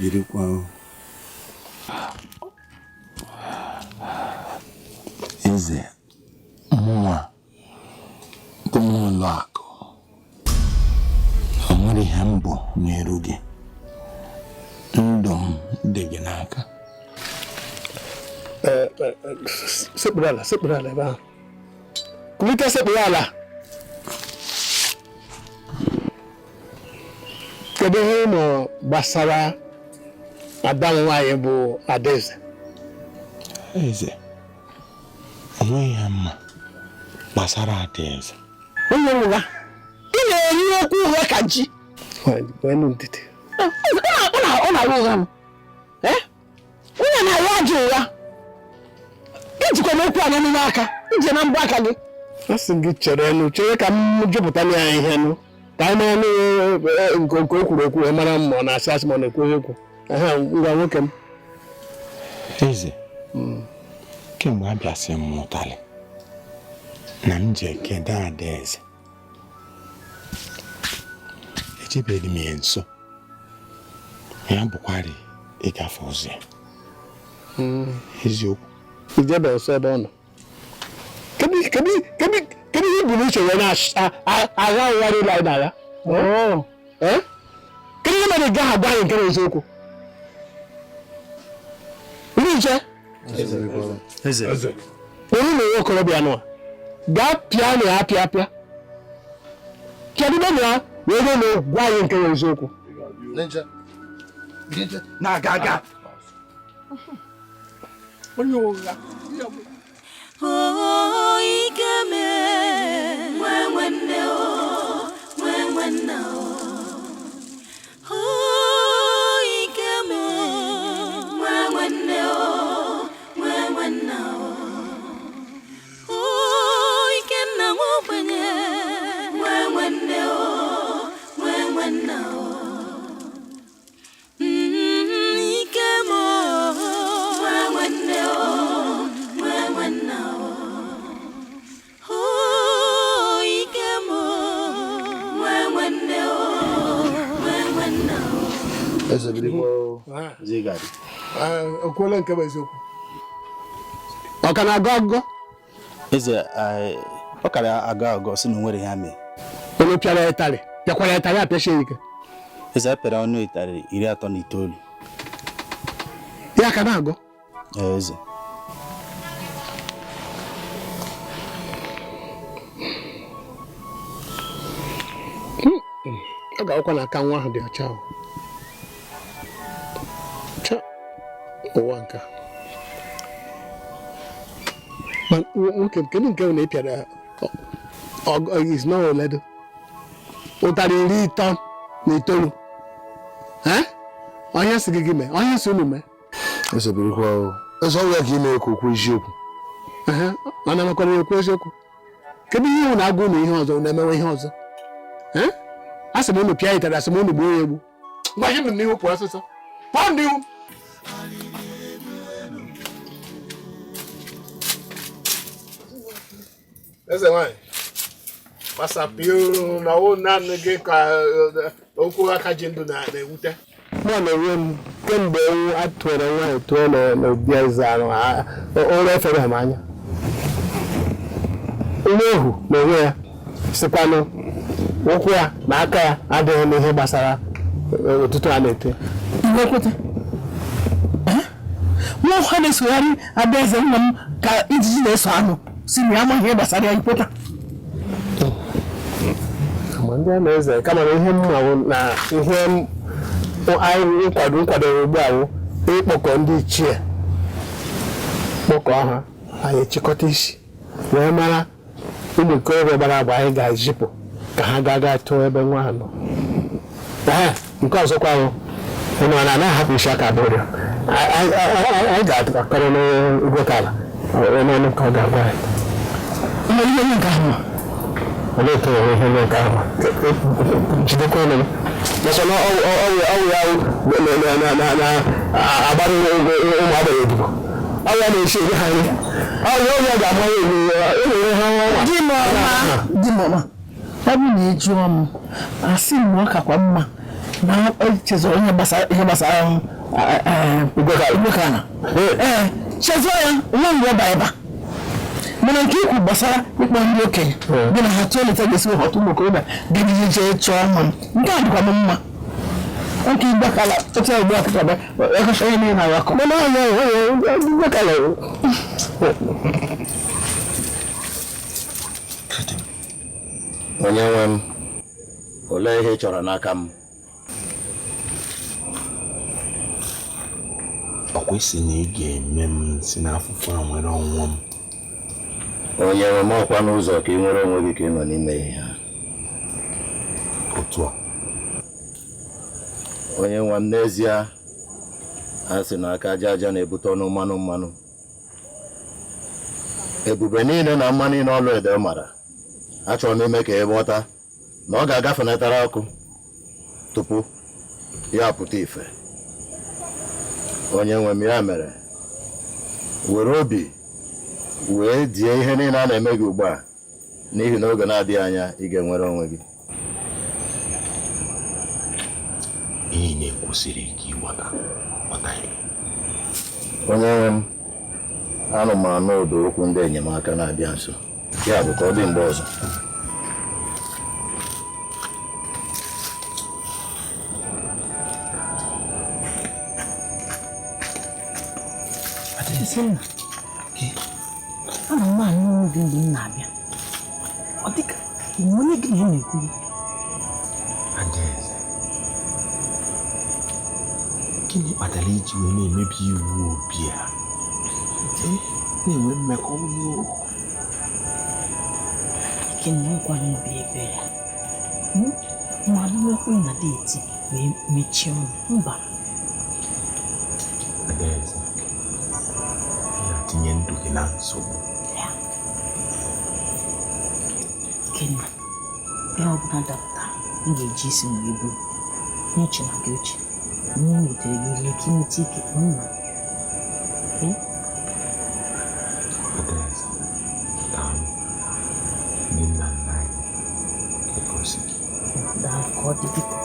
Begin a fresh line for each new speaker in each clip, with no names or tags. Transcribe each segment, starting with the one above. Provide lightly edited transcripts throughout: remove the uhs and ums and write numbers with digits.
Birikwa o. Eze, mụnwa bụ nwa ụlọakụ, o nwere ihe m bụ n'iru gị. Ndụ m dị gị n'aka.
Sekpuru ala, sekpuru ala ebe ahụ. Kulite, sekpuru ala. Kedu ihe ị nọ gbasara ada m nwaanyị bụ Adaeze?
Eze, o nweghị ihe m ma gbasara Adaeze.
Onye ụgha, ị na-eri okwu ụgha ka ji.
Nweenụ ndidi.
Ọ na-agha ụgha m. Onye na-agha ajọ ụgha. Ejikwa m okwu anya n'ime aka, ije na mbọ aka gị.
A sị gị chere nụ, chere ka m jụpụta ya ihe nụ, ka anyị mara nke nke o kwuru ekwu, wee mara ma ọ na-asị asị ma ọ na-ekwu eziokwu. Ngwa nwoke m.
Eze, kemgbe a bịasị m ụtalị na m ji ekede Adaeze, echebeghị m ya nso, ya bụkwarị ịgafe ụzọ ya. Eziokwu.
Ijebe nso ebe ọ nọ. Kedu ihe i bu n'uche wee na-agha ụgha niile anyị na-agha? Kedu ihe mere ị gaghị agwa anyị nke bụ eziokwu? Ndị nche. Onye na nwa okorobịa nọ gaa pịa na ya apịa apịa. Kedu ebe ya wee ruo na gwa anyị nke bụ eziokwu?
Na-aga aga.
Onye ụgha.
Oh, Ikeme, nwe nwanne o, nwe nwanna o. Oh, Ikeme, nwe nwanne o, nwe nwanna o. Oh, Ikenna nwa ogbenye, nwe nwanne o, nwe nwanna o. Ikeme o, nwe nwanne o, nwe nwanna o. Oh, Ikeme o, nwe nwanne o, nwe nwanna o.
Eze birikwa o. Eze gari.
O kwuola nke bụ eziokwu? Ọ ka na-agọ agụgọ?
Eze, ọ kara agọ agọ sị na o nwere ihe mee.
Onye pịara ịtarị pịakwara ịtarị apịachie ike.
Eze, a pịara ọnụ ịtarị 39.
Ya ka na-agọ?
Ee, eze.
Ọ ga-awụkwa na aka nwa ahụ dị ọcha o. Cha, ụwa nke a. Ma nwoke m, kedu nke bụ na ị pịara is not oledo ụtarị 39? Onye sị gị gị mee, onye sị unu mee?
Eze birikwa o. Eze, ọ bụ ya ka ị na-ekwu okwu eziokwu.
Mana makwara ekwu eziokwu. Kedu ihe unu na-agwa unu ihe ọzọ, unu emewe ihe ọzọ? A sị m unu pịa ịtarị, asị m unu gbuo ya egbu. Ngwa, ihe m n'ihu, pụọ ọsịsọ, pụọ n'ihu. Eze nwanyị, gbasapụ na ọwụ naanị gị ka okwu aka ji ndụ na-ewute. Mụ na onwe m kemgbe a tụrụ nwaanyị tụọ n'obi eze ahụ, ụra efere m anya. Nwa ohu na onwe ya sịkwanụ ụkwụ ya na aka ya adịghị n'ihe gbasara ụtụtụ a na-ete.
Iwe kweta. Nwa ọha na-esogharị Adaeze nna m ka ijiji na-eso anụ, si na ya amaghị ihe gbasara ya, ikweta.
Ma ndị a na-eze, kama na ihe m ma bụ na ihe anyị nkwadoro ugbu a bụ ịkpọkọ ndị ichie, kpọkọọ ha, anyị echịkọta isi wee mara ụmụ ikorobịa gbara agba anyị ga-ezipụ ka ha gaa gaa tụọ ebe nwa ha nọ. Nke ọzọkwa bụ na ọ na-anaghị ahapụ isi aka abụọ rịọ. Anyị ga-akọrọ n'igwe ka ala ọnụ ka ọ ga-agwa anyị.
Ihe nke ahụ.
Olee otu nwere ihe nke ahụ? Jidekwa ọnụ m. Masọ na ọwụ ya na-agbara ụmụ agbara odibo. Ọwụ ya na-esi eri ha nri. Ọwụ ya ga-agba ya ewere ha nwa.
Di m ọma, di m ọma. Ọ bụ na ị jụọ m, asị m na ọ kakwa mma Na echezọrọ ihe gbasara ihe gbasara Igwekala. Ee, chezọọ ya nwa mgbe ọ bara ebe a. Mana nke ikwu gbasara ịkpọ ndị okenye dị na ha tụọ leta ga-esi ghọta ụmụ okorobịa ga-eji jee chọọ mma m. Nke a dịkwa m mma. Nke Igwekala otu a ugbu a kịta bịa ekọcha ihe niile na-akọ.
Mana onye Igwekala.
Onye nwe m, olee ihe ị chọrọ n'aka m?
Ọ kwesị na ị ga-eme m si n'afụfụ a nwere ọnwụ m.
Onye nwe m, ọkwa n'ụzọ ka ị nwere onwe gị ka ị nọ n'ime ihe a.
Otu a.
Onye nwe m, n'ezie a sị na aka aja aja na-ebute ọnụ mmanụ mmanụ. Ebube niile na mma niile ọlụ edo mara, achọrọ m ime ka ị ghọta na ọ ga-agafenatara ọkụ tupu ya pụta ife. Onye nwe m, ya mere were obi wee die ihe niile a na-eme gị ugbu a, n'ihi na oge na-adịghị anya ị ga-enwere onwe gị.
Ihe na-ekwusiri ike ịghọta ghọta ya.
Onye nwe m, anụ m anụ ụda okwu ndị enyemaka na-abịa nso, ya bụ ka ọ dị mgbe ọzọ.
Ezenna, ana m anụ olu gị mgbe m na-abịa. Ọ dịka onye gị na ya na-ekwu.
Adaeze, gịnị kpatara iji wee na-emebi iwu obi a? Na-enwe mmekọ onye ohu.
Ikenna, nkwado obi ebere ma anụmekwe na deeti wee mechie ọnụ mba.
Adaeze, ị na-etinye ndụ gị na nsogbu.
Ikenna, ihe ọbụla dapụtara m ga-eji isi m wee buru n'uche na gị uche na m wetere gị ihe ka ịnweta ike mma.
Adaeze, daalụ. Ndị nna nna anyị ga-egosi gị.
Daalụ, ka ọ dị biko.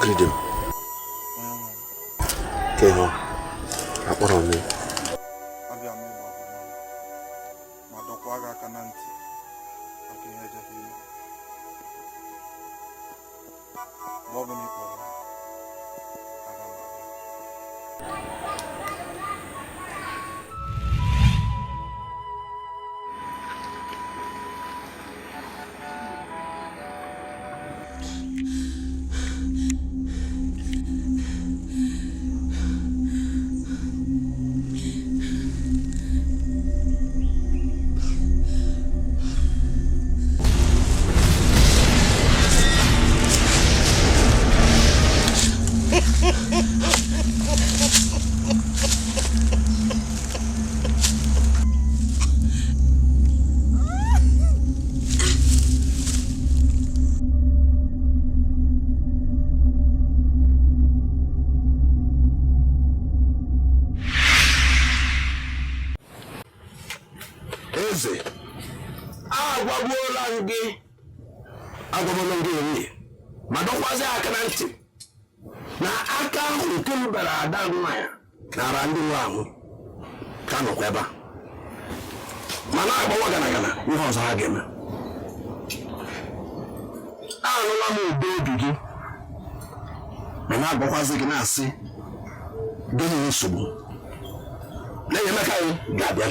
Gridim. Keho. Akpọrọ m ya.
Abịa m ịgba gị ume ma dọkwa gị aka na ntị maka ihe ejebe ime. Mgbe ọ bụla ị kpọrọ m, aga m abịa.
Eze, agwagbuola m gị, agwagbuola m gị nwunye, ma dọkwazị aka na ntị na aka ahụ nke m bara ada nwa ya nara ndị nwe ahụ ka nọkwa ebe a ma na-agbawa gana gana ihe ọzọ ha ga-eme. Anụla m ụda obi gị ma na-agwakwazị gị na-asị gị nye nsogbu na enyemaka anyị ga-abịa.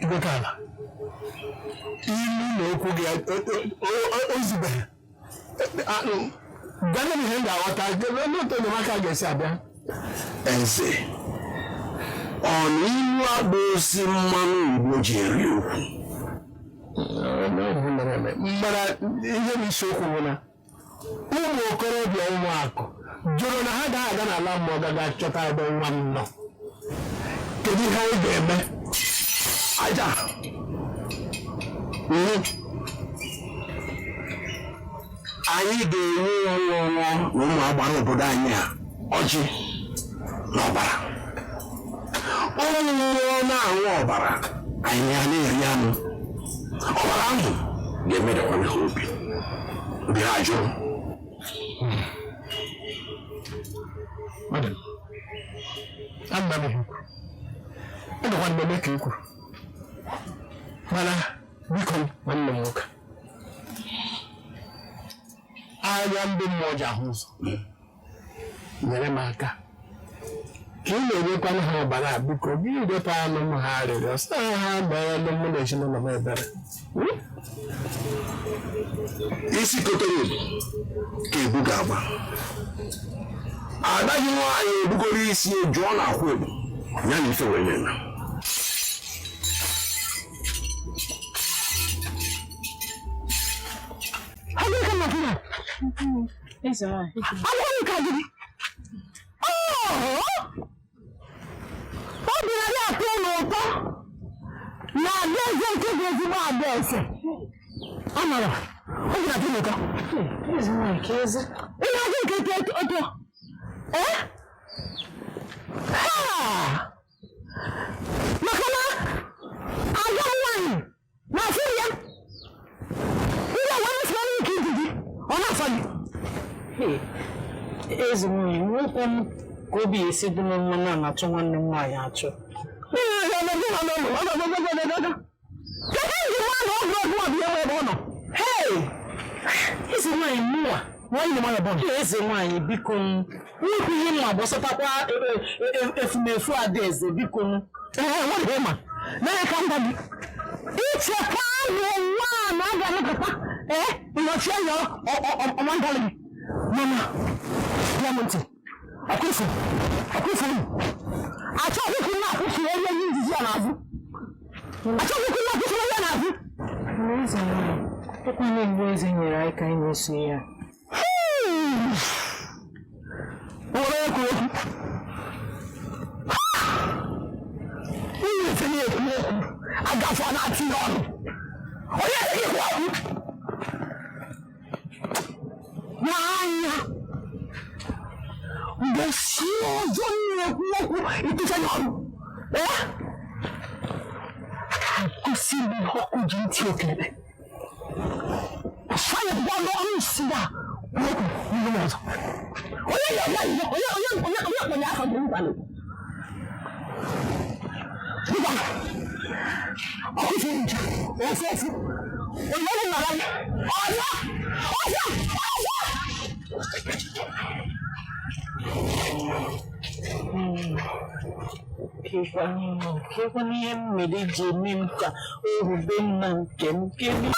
Igwekala, ilu na okwu gị o zubeghị. Gwana m ihe m ga-aghọta, otu enyemaka ga-esi abịa.
Eze, ọ na ilu agba osi mmanụ Igbo ji eri okwu?
Mana ihe bụ isiokwu bụ na ụmụ okorobịa ụmụakụ jụrụ na ha ga-aga n'ala mmụọ gaga chọta ebe nwa m nọ. Kedu ihe anyị ga-eme?
Aja anyị ga-enye ụmụ na ụmụ agbara obodo anyị a ọjị na ọbara. Ụmụ mmụọ na-aṅụ ọbara, anyị ya na-eri anụ. Ọbara ahụ ga-emedakwana ha obi obi ha jụrụ.
Madam, ama m ihe kwuru. Agakwa m eme ka i kwuru. Mana biko nwanne m nwoke, anya ndị mmụọ ji ahụ ụzọ, nyere m aka ka ị na-enyekwana ha ọbara a, biko gị depụ anụ m ha arịrịọ sị ha mere ndị mụ na ezinụlọ m ebere.
Isi kotere ebu ka ebu ga-agba. Adaghị nwaanyị ebugoro isi jụọ na akwụ ebu ya na ife wee na-eme.
Obi na-adị atọ ụlọ ụtọ na adaeze nke bụ ezigbo adaeze. Ọ nọrọ obi na-atọ ụlọ ụtọ. Ihe ọjọọ nke eto eto. Ee? Maka na agwa nwaanyị na-afụ ya ndị ọgwa mesịrị nke ijiji ọ na-asọ gị.
Eze nwanyị, nwekwa m ka obi esi dị m mma na na-achọ nwanne m nwaanyị achọ. Eze nwaanyị mụnwa eze nwaanyị biko m nwekwa ihe mma gbọsọtakwa efumefu adaeze biko m.
Ichekwa n'ụwa na a ga-anọkọta nnọchi anya ọmangalị gị. Mana bịa m ntị, akwụfụ akwụfụ m achọghị ka m akwụfụ onye ihe nzizi a n'azụ, achọghị ka m akwụfụ onye n'azụ.
Eze nwaanyị, ọkwa mgbe eze nyere anyị ka anyị na-eso ya.
Nwere ekwu okwu ihe etinye ekwu okwu agafe na-atị ọnụ onye adịghị ekwu okwu n'anya. Mbọsị ọzọ na-ekwu okwu ịtụcha ya ọnụ. Ee? Gosi m ihe ọkụ ji ntị okele. Fire gwa n'ọnụ si na okwu ihe ọzọ. Onye ya onye onye onye onye onye kpọnye afọ gị ngwa. Ngwa. Ọkụ furu ncha. Ofu ofu. Onye ọrụ nara m. Ọzọ! Ọzọ! Ọzọ!
Kekwanụ ihe m mere ji eme m ka ohu be nna nke m kedu.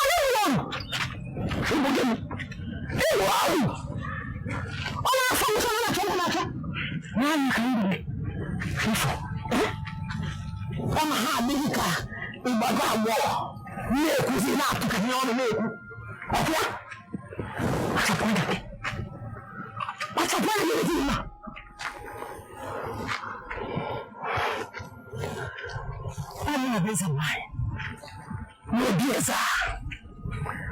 Ọ na-afọ nsọ na-achọ nkụ na-achọ. Naanị ka m riri. Ifo. Ọ na ha adịghị ka ịgbago agbọghọ na-ekwuzi na-atụka ihe ọnụ na-ekwu. Ọfịa. Kpachapụ anya gị. Kpachapụ anya gị mma. Ọ mụ bụ eze nwanyị. N'obi eze a.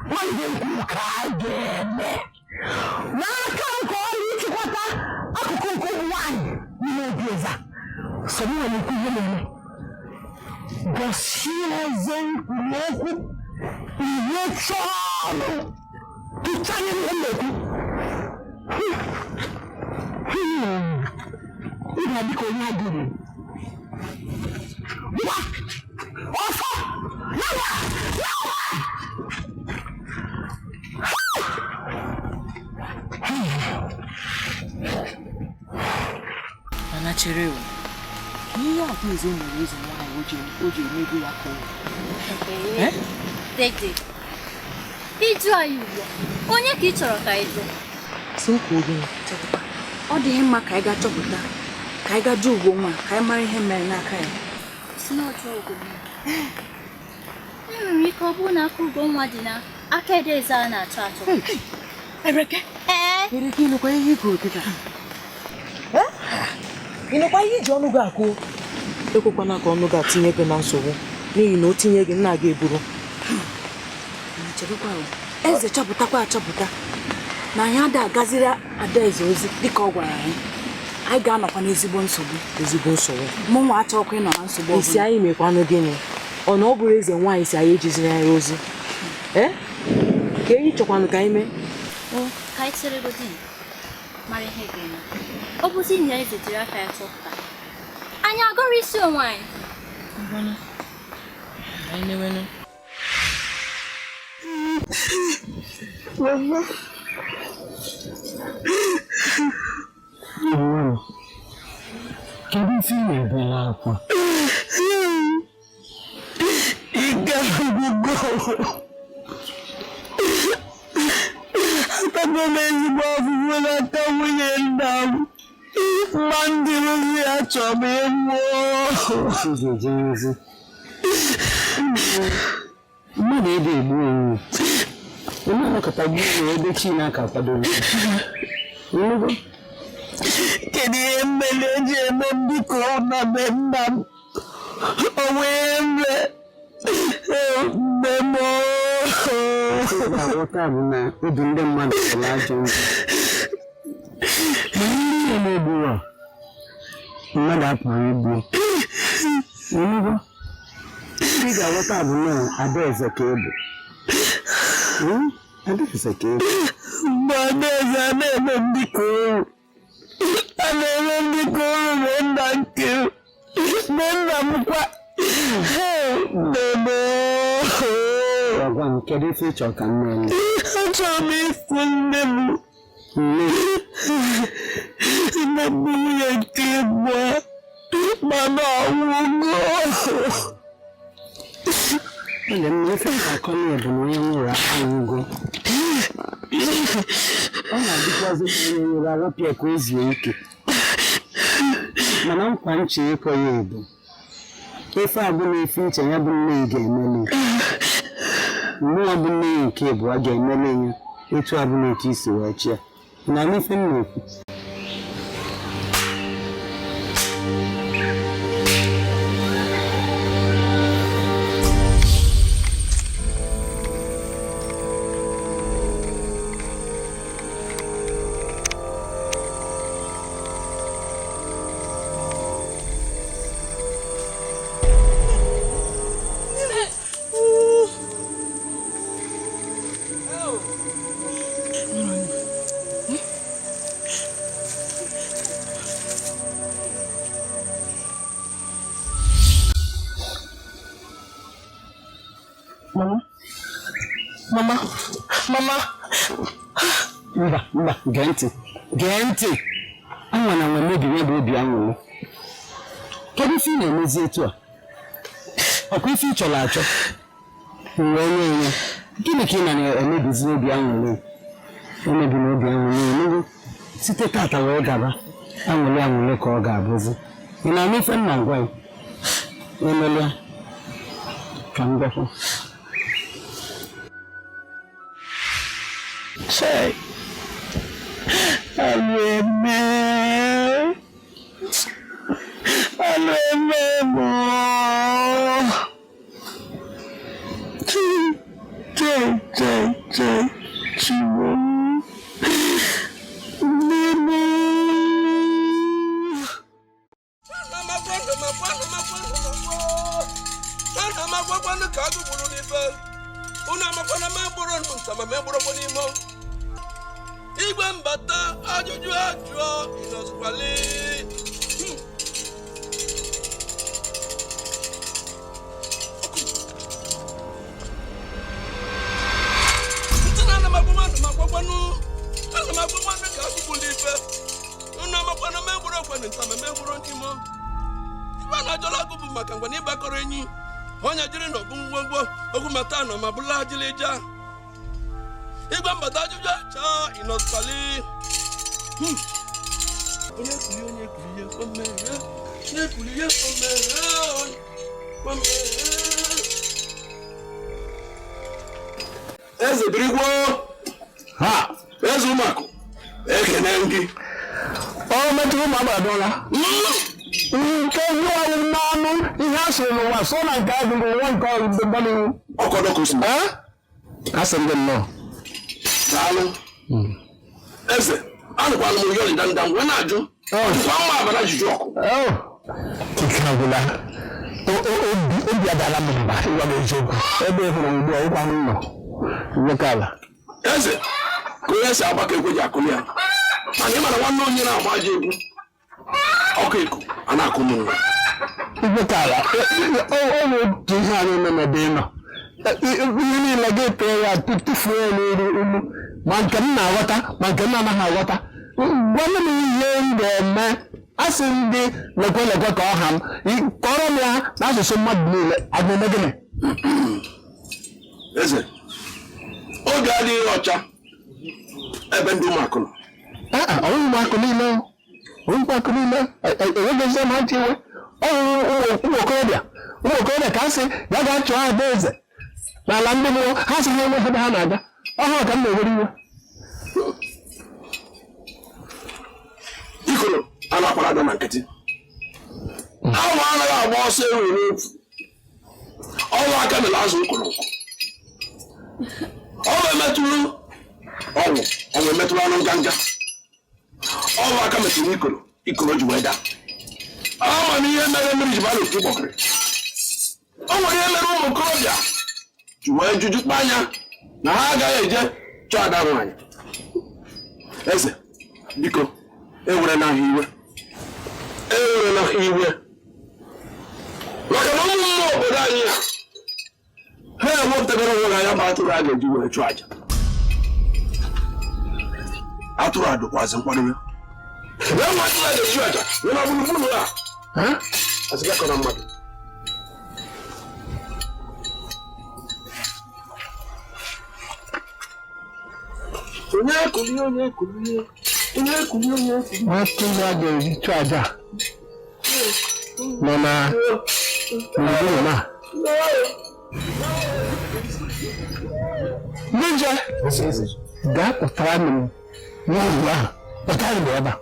Nwanne nkwu ka a ga-eme. N'aka nke ọrụ ịchịkọta akụkụ nke ụmụ nwaanyị n'ime obi eze a. So m nwere ikwu ihe na-eme. Gosi ọzọ nkwuru okwu ihe chọọ ọnụ tụchanye ihe m na-ekwu. Ị ga-adị ka onye agụrụ. Ngwa! Ọsọ! Yawa! Yawa!
Mana chere o, ihe Adaeze mere eze nwaanyị o ji emegbu ya ka o.
Dede, ịjụ anyị ugbu a, onye ka ị chọrọ ka ị jụọ?
Sị m kwuo gịnị?
Ọ dịghị mma ka anyị gaa chọpụta, ka anyị gaa jụọ Ugonwa ka anyị mara ihe mere n'aka ya.
Si na ọ jụọ Ugonwa. E nwere ike ọ bụrụ na aka Ugonwa dị na aka Adaeze a na-achọ achọ.
Ereke?
Ee.
Ereke, ị nụkwa ihe i kwuru kịta? Ị nụkwa ihe iji ọnụ gị akụ? Ekwekwana ka ọnụ gị atinye gị na nsogbu n'ihi na o tinye gị nna gị eburu.
Cherekwa o, eze chọpụtakwa achọpụta na anyị ada agaziri Adaeze ozi dịka ọ gwara anyị. Anyị ga-anọkwa n'ezigbo nsogbu.
Ezigbo nsogbu.
Mụ nwa achọghịkwa ịnọ na nsogbu ọbụla.
Isi anyị mekwanụ gịnị? Ọ na ọ bụrụ eze nwaanyị si anyị ejiziri anyị ozi? Ee? Ka enyi chọkwanụ ka anyị mee?
O, ka anyị cheregodi mara ihe ga-eme. Ọ bụzi na eze jiri aka ya chọpụta. Anyị agọrọ isi onwe anyị.
Ngwanụ, anyị mewenụ.
Mama.
Nwa m, kedu ife ị na-ebela akwa?
Ike agwụgo. Atago m ezigbo afụfụ n'aka nwunye nna m. Ma ndị ozi ya chọrọ m ịnwụ.
Mmadụ ebe egbu onwe. Onye anọkọta gbu onwe ebe chi na-aka kwadoro. Nnugo?
Kedu ihe mmeli o ji eme m dịka ọ na be nna m? O nwee mbe mgbe m
Aghọta bụ na obi ndị mmadụ kwụrụ ajọ njọ. Ma ndị niile na-egburu a, mmadụ apụghị igbu. Nnugo? Ị ga-aghọta bụ na Adaeze ka ị bụ. Adaeze ka ị bụ.
Mgbe Adaeze a na-eme m dịka oru. A na-eme m dịka oru mgbe nna nke m. Mgbe nna m kwa. Mgbe m.
Gwa m, kedu ife ị chọrọ ka m mee?
Achọrọ m ịfụ nne m.
Nne
Nne m bụ nwunye nke abụọ. Mana ọ nwụgo.
Ọ dị mma, ife na-akọ na bụ na onye nwụrụ anwụgo. Ọ na-adịkwazị ka onye nwụrụ arọpịa ka o zuo ike. Mana nkwa nche ịkọ ya ebu. Ife a bụ na ife nche ya bụ nne ya ga-emeli. Mmụọ bụ nne ya nke abụọ ga-emeli ya etu a bụ na etu isi wee chịa. Na ife m na-ekwu.
Mama, mama, mama.
Mba, mba, gee ntị, gee ntị. Anwa na nwa mebi ya bụ obi aṅụrị. Kedu ife ị na-emezi etu a? Ọkwa ife ị chọrọ achọ? Wee nye ya. Gịnị ka ị na-emebizi obi aṅụrị? Emebila obi aṅụrị enugu. Site tata wee gaba, aṅụrị aṅụrị ka ọ ga-abụzi. Ị na-anụ ife m na-agwa gị? Emelia, ka m bịakwa.
Chei, alụ eme, alụ eme mụ. Chei, chei, chei, chei, chiwo, nne m.
Ana m agwakwanụ ka agụ gburu n'ife unu amakwana m egburu ndụ nta ma m egburokwa n'ime igwe mbata ajụjụ ajụọ ịnọzikwali. Ntị na ana m agwakwanụ m agwakwanụ ana m agwakwanụ ka agụ gburu ife unu amakwana m egburokwanụ nta ma m egburu n'ime ife a na-ajọla agụ bụ maka ngwa na ịgbakọrọ enyi onye jiri na ọgụ ngwongwo ogwu mata nọ ma bụla ajịlịja igwe mbata ajụjụ acha ịnọtali. Onye kulie, onye kulie, omere, onye kulie, omere, omere. Eze birigwo ha, eze ụmụakụ ekene gị.
Ọ metụrụ ụmụ agbadọla nke ndị ọrụ n'ọnụ ihe a sịrị n'ụwa so na nke agụrụ ụwa nke ọgbanihu asị ndị nnọọ.
Daalụ eze, anụkwala m yọrị dandam wee na-ajụ kwa mma abara ajụjụ ọkụ.
Ike agwụla, obi adala m mba ịgwa m eziokwu. Ebe ị hụrụ ugbu a ịgwa m nọ nwoke ala.
Eze, ka onye si agbakọ ekwe ji akụli ya, mana ị mara nwanne onye na-agba ajọ egwu ọkụ eko a na-akụ m nwa.
Igwe ka ala ọ bụ otu ihe anyị nọ n'ebe ị nọ, ihe niile gị tee ya tụfuo ya n'elu ulu, ma nke m na-aghọta ma nke m na-anaghị aghọta. Gwanụ m ihe m ga-eme. A sị ndị lekwe lekwe ka ọ ha m kọrọ m ya n'asụsụ mmadụ niile, a ga-eme gịnị?
Eze, oge adịghị ọcha ebe ndị ụmụakụ nọ.
Ọ bụghị ụmụakụ niile, ụmụakụ niile enweghị ma ntị iwe. Ụmụ okorobịa, ụmụ okorobịa ka a sị ga ga chụọ ada eze n'ala ndị mmụọ, ha sị ha enweghị ebe ha na-aga. Ọhụrụ ka m na-ewere iwe.
Ikoro a na-akwara ada na nkịtị, awụ anaghị agba ọsọ enwere n'ofu ọnwa aka mere azụ ụkọrọ nkụ. Ọnwa emetụrụ ọnwụ, ọnwa emetụrụ anụ nganga. Ọnwa aka metụrụ ikoro, ikoro ji wee daa. Ama m ihe mere mmiri ji baa n'otu ụgbọkịrị. O nwere ihe mere ụmụ okorobịa ji wee juju kpa anya na ha agaghị eje chọọ ada nwaanyị. Eze, biko ewere na ha iwe, ewere na ha iwe, maka na ụmụ mmụọ obodo anyị a ha ewepụtagoro onwe ha ya ma atụrụ a ga-eji were chụọ aja. Atụrụ a dịkwazị nkwadobe. Wee nwa atụrụ a ga-eji aja wee na gburugburu a asịgakọ na mmadụ. Onye ekulie, onye ekulie, onye ekulie, onye ekulie.
Atụrụ a ga-eji chụọ aja nọ na gburugburu na ndị nje gaa kpụtara m n'ụlọ ahụ, kpụtara m ebe a.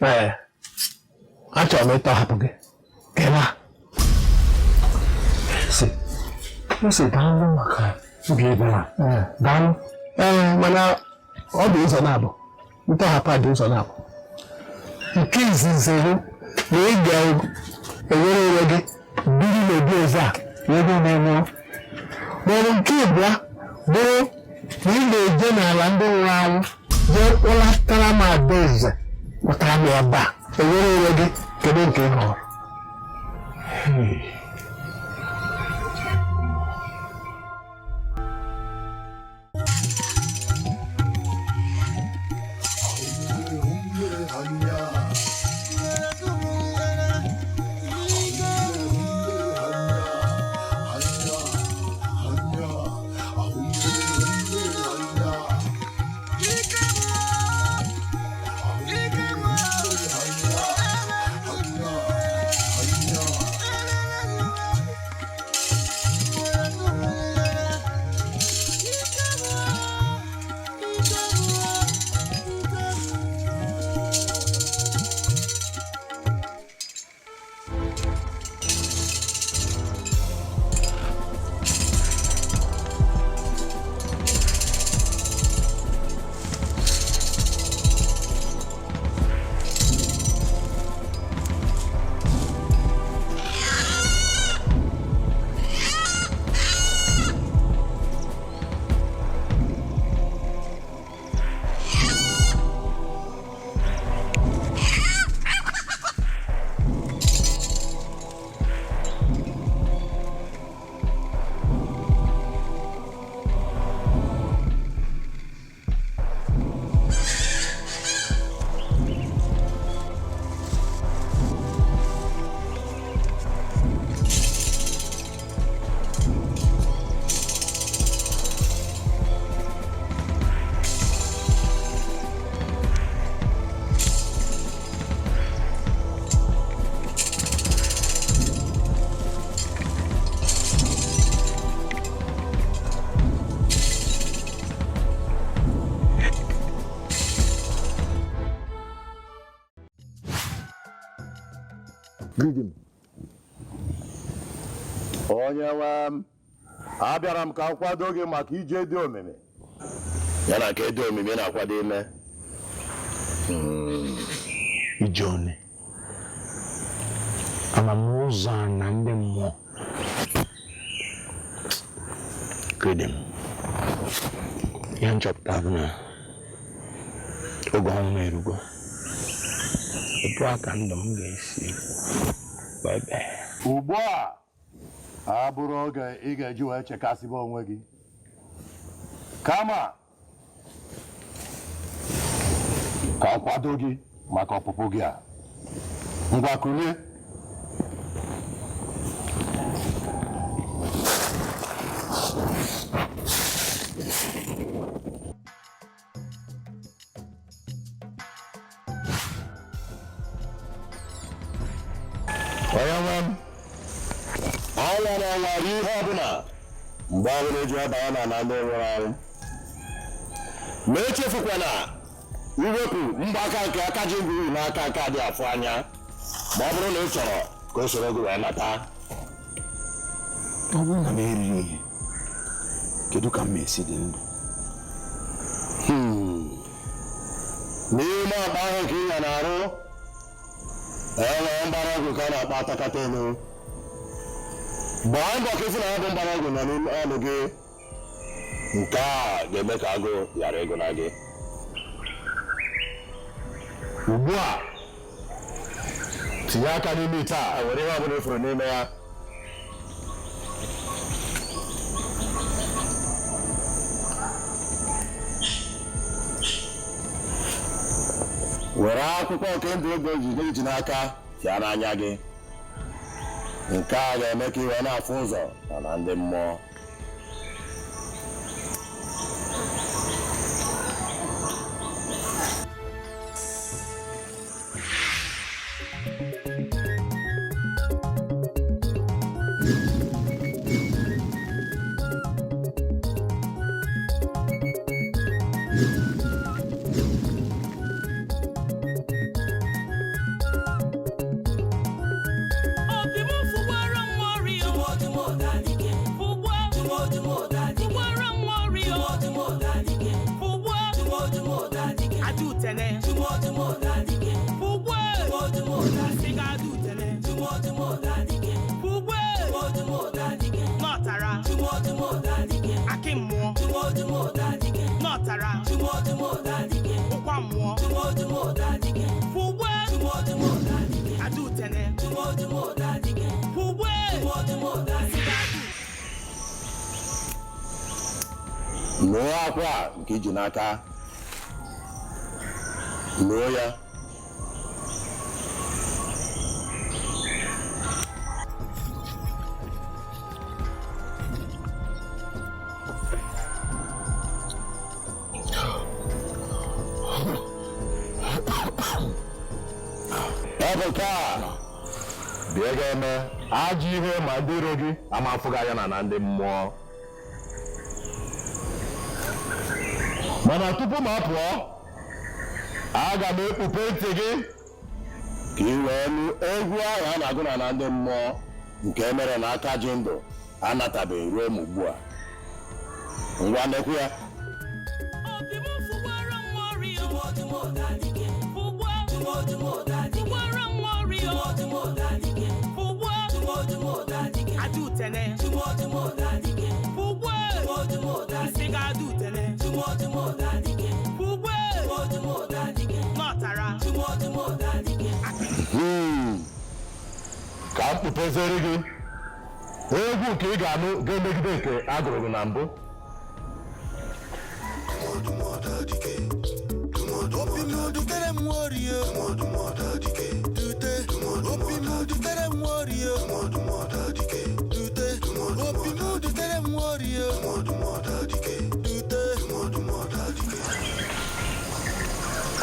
Ee, achọrọ m ịtọhapụ gị. Kela. Si. Ese daalụ maka obi ebere a. Daalụ. Ee, mana ọ dị ụzọ na-abụ. Ntọhapụ a dị ụzọ na-abụ. Nke izizi bụ na ị ga-ewere onwe gị biri n'obi eze a wee bụrụ na ị nwụọ. Maọbụ nke ịbụa bụrụ na ị ga-eje n'ala ndị nwụrụ anwụ jee kpọlatara m adaeze kpọtara m ebe a ewere onwe gị kedu nke ị họrọ.
Onye nwe m, abịara m ka m kwado gị maka ije dị omimi ya na nke dị omimi na-akwado ime.
Ije one ama m ụzọ a na ndị mmụọ kedị m ihe nchọpụta bụ na oge ọnwụ erugo. Otu a ka ndụ m ga-esi wee bee.
Ugbu a abụrụ oge ị ga-eji wee chekasịba onwe gị, kama ka ọ kwado gị maka ọpụpụ gị a. Ngwa kulie. Onye nwe m, anwara anwara ihe ọbụla mgbe ọbụla eji abanye na ala ndị nwụrụ anwụ, ma echefukwana iwepụ mgbaka nke aka ji ngwuru n'aka nke adị afụ anya, ma ọ bụrụ na ị chọrọ ka o soro gị wee nata.
Ọ bụrụ na m erighị ihe, kedu ka m esi dị ndụ?
N'ime akpa ahụ nke ị ya na-arụ, enwere mgbara ọgwụ ka a na-akpọ atakata elu. Gbaa mbọ ka isi na ya bụ mgbara ọgwụ nọ n'ime ọnụ gị. Nke a ga-eme ka agụụ ghara ịgụ na gị. Ugbu a, tinye aka n'ime ite a, were ihe ọbụla ifuru n'ime ya. Were akwụkwọ nke ndụ ego iji n'aka fịa n'anya gị. Nke a ga-eme ka ị wee na-afụ ụzọ na na ndị mmụọ.
Obi m fụgbara m ọrịa.
Nụọ akwa nke iji n'aka, nụọ ya. Ọ bụ nke a bịa ga-eme ajọ ihe ma ndị iro gị ama afụghị anya na ndị mmụọ. Mana tupu m apụọ, aga m ekpupe ntị gị ka ị wee nụ egwu ahụ a na-agụ na ndị mmụọ nke mere na aka ji ndụ anatabeghị ruo m ugbu a. Ngwa nekwu ya. Ka m kpupezere gị egwu nke ị ga-anụ ga-emegide nke a gụrụ gị na mbụ.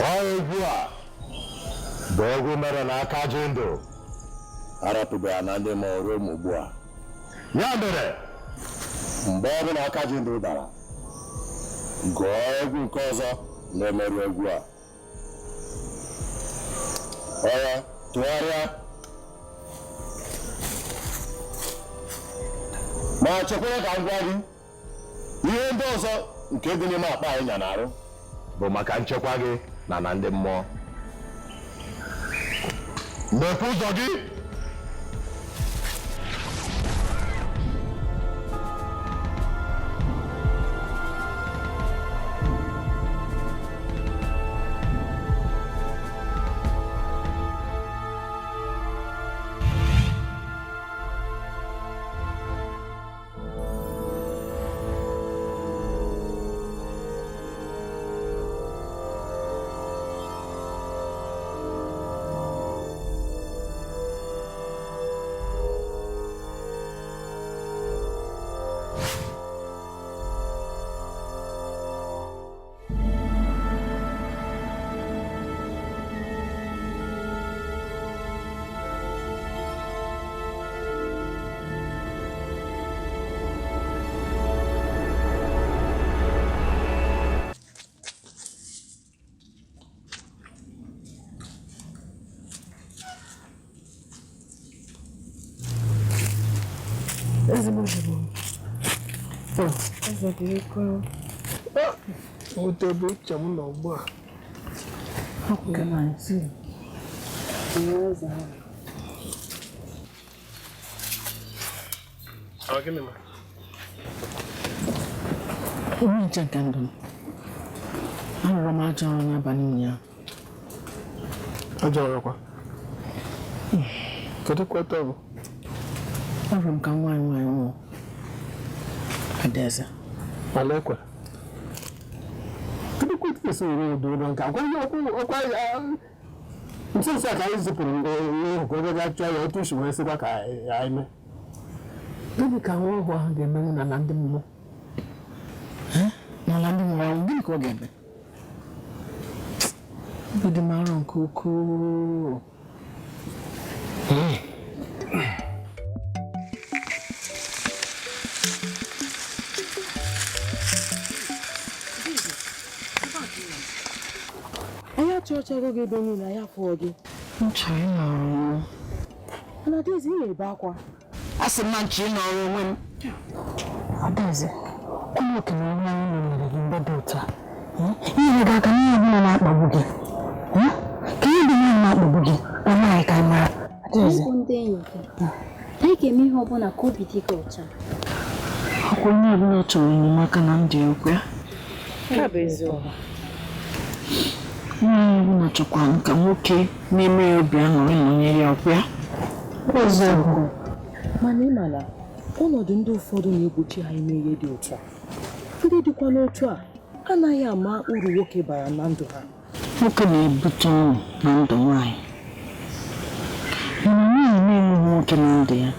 Ọ egwu a bụ egwu mere na aka ji ndụ arapụbeghị na ndị ma ruo m ugbu a. Ya mere, mgbe ọ bụla aka ji ndụ dara, gụọ egwu nke ọzọ na-emerụ egwu a. Ọya, tụgharịa ma chekwara ka m gwa gị ihe ndị ọzọ nke dị n'ime akpa anyị nya na-arụ bụ maka nchekwa gị na ndị mmụọ. Mepee ụzọ gị.
Ebe uche m nọ ugbu a.
Onye nche nke ndụ m, arụrụ m ajọ ọrụ n'abalị ụnyaahụ.
Ajọ ọrụ kwa? Kedu kweta bụ?
Arụrụ m ka nwaanyị nwaanyị nwụọ. Adaeze.
Ala ekwe. Kedu kweta esi were udo ụlọ nke akwa ihe ọkwa nso nso a ka anyị zipụrụ n'ihu ka ebe gaa chọọ ya otu usi wee sịkwa ka anyị mee.
Gịnị ka nwa ọhụụ ahụ ga-emenwu n'ala ndị mmụọ? N'ala ndị nwụrụ anwụ, gịnị ka ọ ga-eme? Obi dị m arọ nke ukwuu.
Anyị achọchago gị ebe niile, anyị afụọ gị.
M chọrọ ịnọrọ onwe m.
Mana Adaeze, ị na-ebe akwa.
A sị m na nchọ ịnọrọ onwe m. Adaeze, ụmụ okenye onwe anyị nọnyere gị mgbe dị otu a. Inyere gị aka n'ihe ọbụla na-akpagbu gị. Ka ihe dị ihe na-akpagbu gị, ọ naghị ka anyị mara. Adaeze.
Anyị bụ ndị enyi gị. Anyị ga-eme ihe ọbụla ka obi dị gị ọcha.
Ọkwa onye ọbụla chọrọ enyemaka na ndụ ya okwu ya.
Nke bụ eziokwu.
Nwaanyị ọbụla chọkwara nka nwoke na-eme ya obi aṅụrị nọnyere ya okwu ya.
Eziokwu.
Mana ị ma na ọnọdụ ndị ụfọdụ na-egbochi ha ime ihe dị otu a. Ndị dịkwa n'otu a anaghị ama uru nwoke bara na ndụ ha.
Nwoke na-ebute ọṅụ na ndụ nwaanyị. Mana nwaanyị na-enweghị nwoke na ndụ ya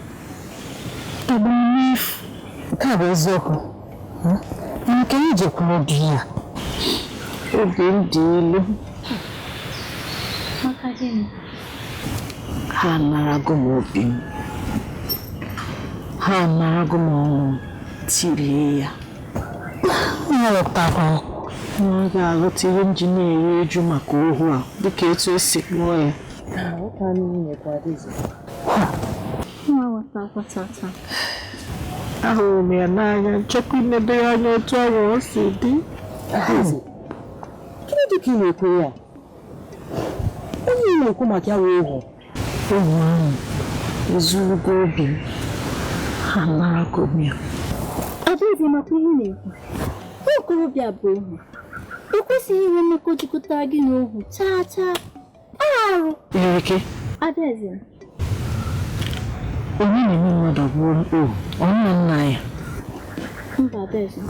tọgbọrọ n'efu. Nke a bụ eziokwu. Nke m jekwuru di ya. Obi m dị ilu.
Maka gịnị?
Ha anarago m obi m. Ha anarago m ọṅụ m. Tirie ya. Aghọtakwa na ọ ga-aghọta ihe m ji na-eru uju maka ohu a dịka etu esi kpụọ ya.
Nwa aghọtakwa tata.
Ahụrụ m ya n'anya, nchọkwa imebe ya anya otu ahụ o si dị.
Adaeze, gịnị dị ka ị na-ekwu ya? Onye ị na-ekwu maka ya wee ohu.
Ohu ahụ ezurugo obi m. Ha anarago m ya.
Adaeze makwa ihe ị na-ekwu. Nwa okorobịa bụ ohu. O kwesịghị inwe mmekọ jikọtara gị na ohu chaa chaa. Arụ.
Erike,
Adaeze,
onye na-eme mmadụ ọ bụrụ ohu, ọ nna nna ya.
mba Adaeze.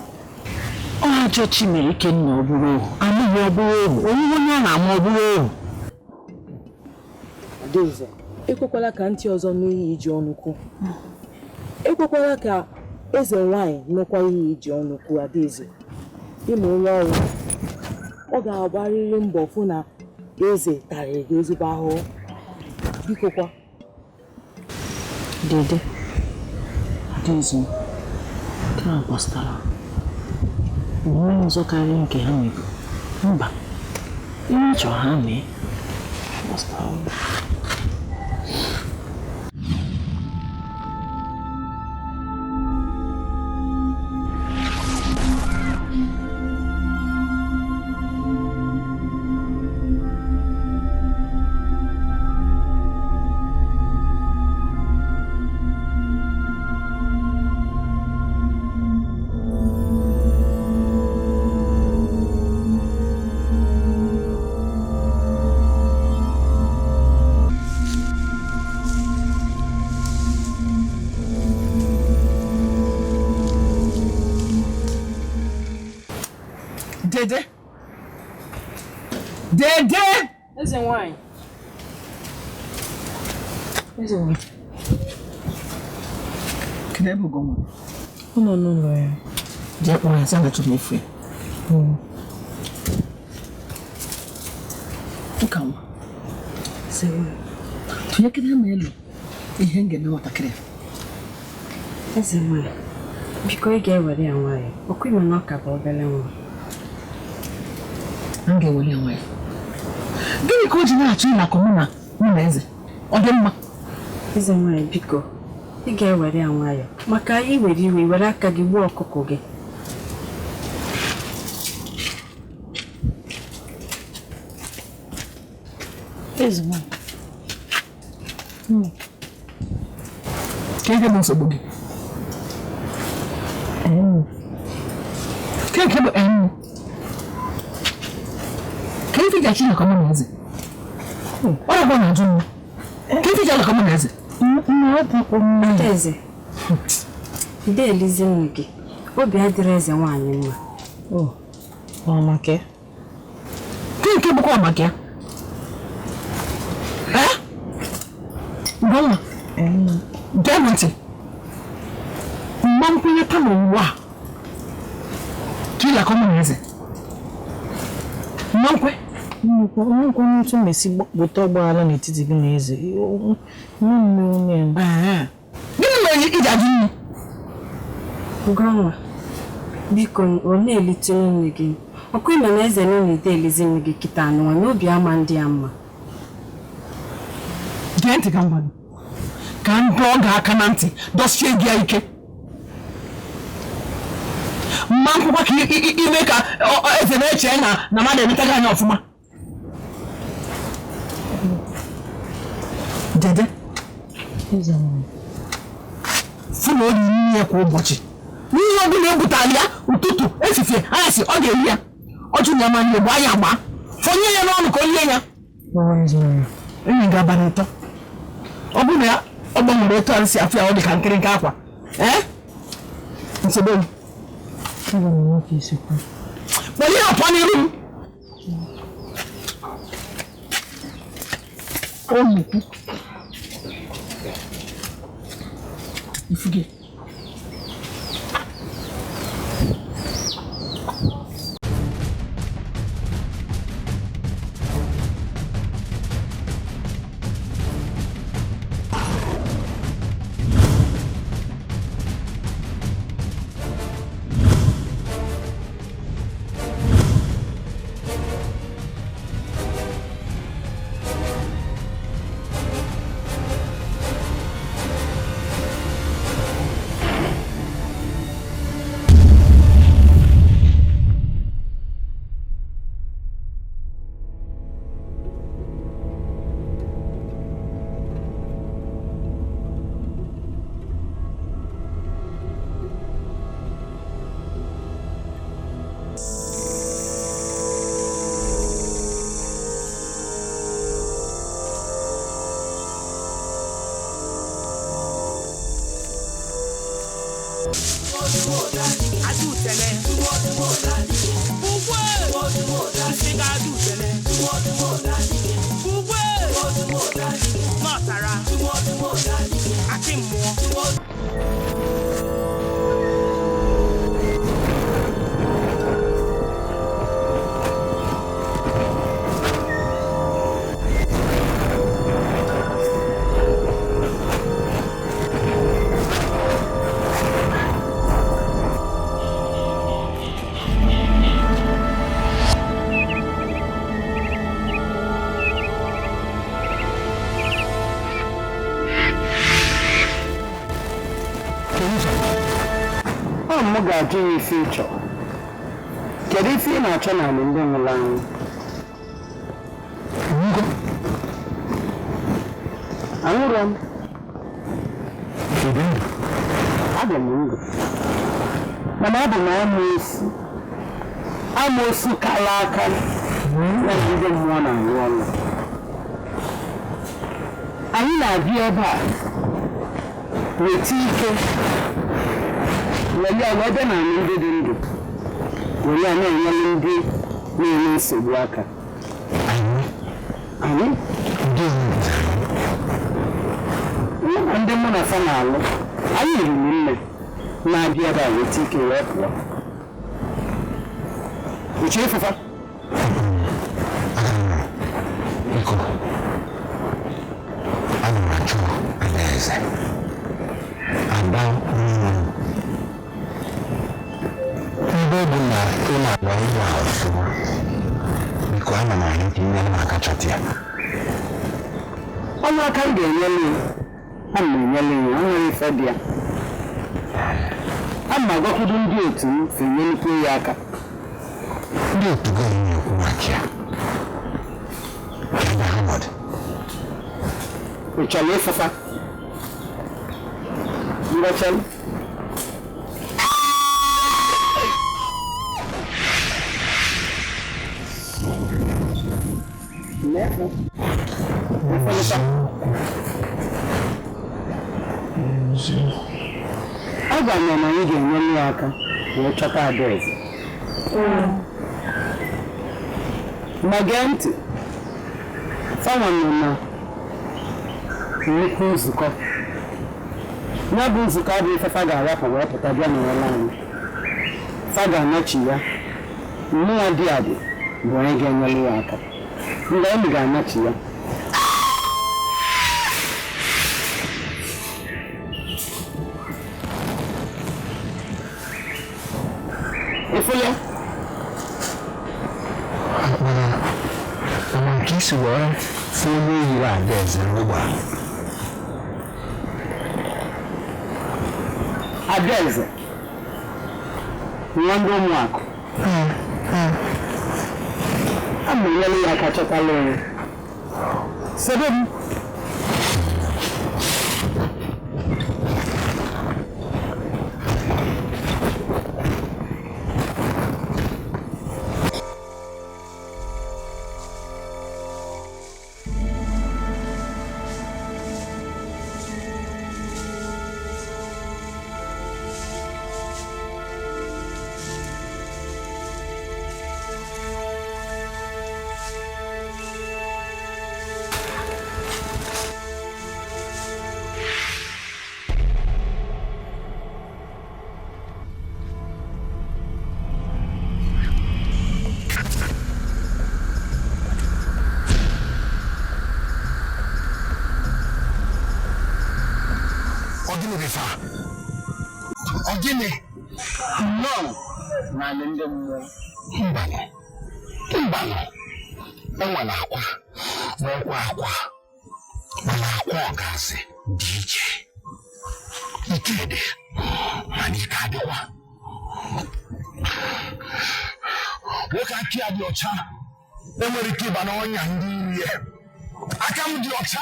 Ọ ajọ chi mere Ikenna ọ bụrụ ohu, amaghị ọ bụrụ ohu, onye onye a na-ama ọ bụrụ ohu.
Adaeze, ekwekwala ka ntị ọzọ nụ ihe iji ọnụ kwu. Ekwekwala ka eze nwanyị nụkwa ihe iji ọnụ kwu. Adaeze, ịma onye ọrụ ọ ga-agbarịrị mbọ fụ na eze tarịrị gị ezigbo ahụhụ. Biko kwa.
Dede, Adaeze, nke a gbasara onwe ọzọ karịa nke ha meburu. Mba, ihe m chọrọ ha mee gbasara m.
Dede. Dede!
Eze nwanyị.
Eze nwanyị.
Kedu ebe Ugonwa?
Ọ nọ n'ụlọ ya.
Jee kpọọ ya, sị na achọrọ m efu ya. Ụka nwa. Tụnyekere m elu ihe m ga-eme nwatakịrị a.
Eze nwanyị, biko ị ga-ewere ya nwayọọ. Ọkwa ịma na ọ ka bụ obere nwa.
M ga-ewere ya nwayọọ. Gịnị ka o ji na-achọ ịnakọ mụ na mụ na eze? Ọ dị mma?
Eze nwanyị, biko ị ga-ewere ya nwayọọ maka i were iwe were aka gị gbuo ọkụkọ gị.
Eze nwanyị.
Ka ihe bụ nsogbu gị? Ka nke bụ em? Ka ife ga-achọ ịnakọ mụ na eze? Ọ na-agwa na ajụ m. Ka ife ga-anakọ mụ na eze?
Adaeze, ide elizi nne gị. Obi adịrị eze nwaanyị mma.
Ọ maka ya?
Ka nke bụkwa maka ya? Ee? Ugonwa, gee m ntị. Mma nkwenyeta n'ụwa a ka ị ga-akọ mụ na eze. Mma nkwe.
Nnukwu nnukwu ntụ mesi bute ọgbaghara n'etiti gị na eze. Nne ya.
Gịnị mere ị ji ajụ nne?
Ugonwa, biko ọ na-elite nne gị. Ọkwa ịma na eze nne na-ede elizi nne gị kịta anụnwa na obi ama ndị ya mma.
Gee ntị ka m gwa gị. Ka m dọọ gị aka na ntị, dọsie gị ya ike. Mma nkwụkwa ka ime ka eze na-eche na na mmadụ emetaghị anya ọfụma. Dede, fụ na o riri nri ya kwa ụbọchị. N'ihe ọ bụla e butara ya ụtụtụ, efifie, anyasị, ọ ga-eri ya. Ọ jụ na ya ma nri, gbaa ya agba. Fọnye ya n'ọnụ ka o rie ya. Enyi gị abalị 3. Ọ bụrụ na ya Ọ gbanwere otu a si afụ ya, ọ dị ka nkịrịnka akwa. Ee, nsogbu m. Kpọrọ ihe pụọ n'iru m. Omukwu. Ifuge.
Ọ mụ ga-ajụ ya ife ị chọrọ. Kedu ife ị na-achọ n'ala ndị nwụrụ anwụ? Anwụrụ m. Adị m ndụ. Mana abụ m amoosu. Amoosu kara aka na ndị mmụọ na-arụ ọrụ. Anyị na-abịa ebe a weta ike were ya wee bịa n'ala ndị dị ndụ, were ya na-enyere ndị na-enye nsogbu aka. Anyị na ndị mụ na fa na-alụ, anyị riri nne na-abịa ebe a weta ike wee pụọ. Uche ịfụfa.
Biko, ana m achọ Adaeze. Ada mmụọ. Ebe ọ bụ na ị na-agba ihe a ọfụma, biko ana m arịọ ka ị nyere m aka chọta ya.
Ọnụ aka m ga-enyere ya, ana m enyere ya, o nwere ife dị ya. Ana m agwakwudo ndị otu m si nyelukwu ya aka.
Ndị otu gị onye na-ekwu maka ya, ebe ha nọdụ?
Ị chọrọ ịfụfa? Ngwachalụ. Ọ gwa m na anyị ga-enyere ya aka wee chọta Adaeze. Ma gee ntị, fanwa nọ na nnukwu nzukọ. Ya bụ nzukọ abụghị ife fa ga-arapụ wee pụta bịa n'ụlọ anyị. Fa ga-anachi ya. Mmụọ dị adị bụ onye ga-enyere ya aka. Mgbe anyị ga-anachi ya. Ịfụ ya?
Mana nke isi wee fụ onye yiri Adaeze n'ogbe a.
Adaeze nwa ndị ụmụakụ. A ma enyere ya aka chọtala onwe. Sebe m.
Ọ gịnị bụ ife a? Ọ gịnị?
Nnọọ naanị ndị mmụọ.
Mbanụ, mbanụ, enwere akwa, nwekwa akwa, mana akwa ọgazi dị iche. Ike dị, mana ike adịkwa. Nwoke aka ya dị ọcha, enwere ike ịba n'ọnya ndị iri ya. Aka m dị ọcha,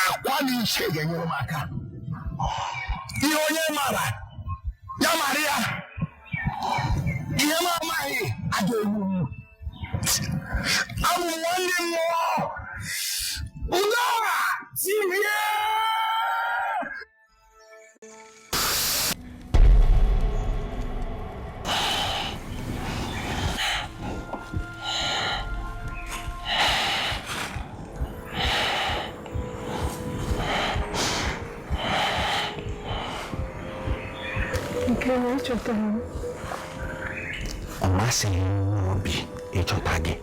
akwa dị iche ga-enyere m aka. Ihe onye mara, ya mara ya. Ihe m amaghị aga egbu m. Abụ m nwanne mmụọ. Udoha tirie!
Nke na ịchọtara m.
Ọ masịghị m n'obi ịchọta gị,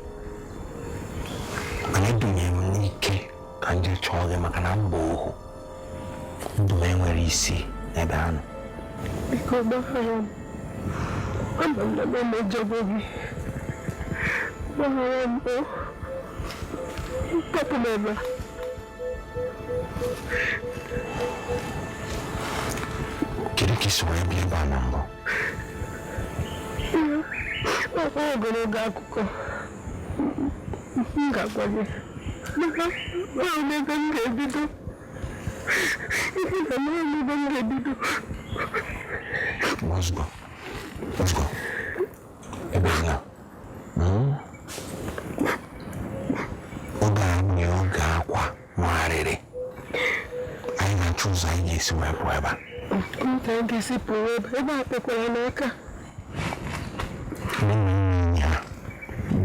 mana edunyere m n'ike ka m jee chọọ gị maka na m bụ ohu. Ndụ m enwere isi n'ebe ha nọ.
Biko gbaghara m. Ama m na m emejọgo gị. Gbaghara m o. Kpọpụ m ebe a.
Kedu ka i si wee bịa ebe a na mbụ?
Ọ ogologo akụkọ m ga-agwa gị. Mana ọ ebe m ga-ebido. Ihe na m ebe m ga-ebido.
Let's go. Let's go. Ebe na. Oge anyị oge akwa magharịrị. Anyị ga-achọ ụzọ anyị ga-esi wee pụọ ebe a.
Nta ga-esi pụọ ebe a kpekwara n'aka.
Nne nne ya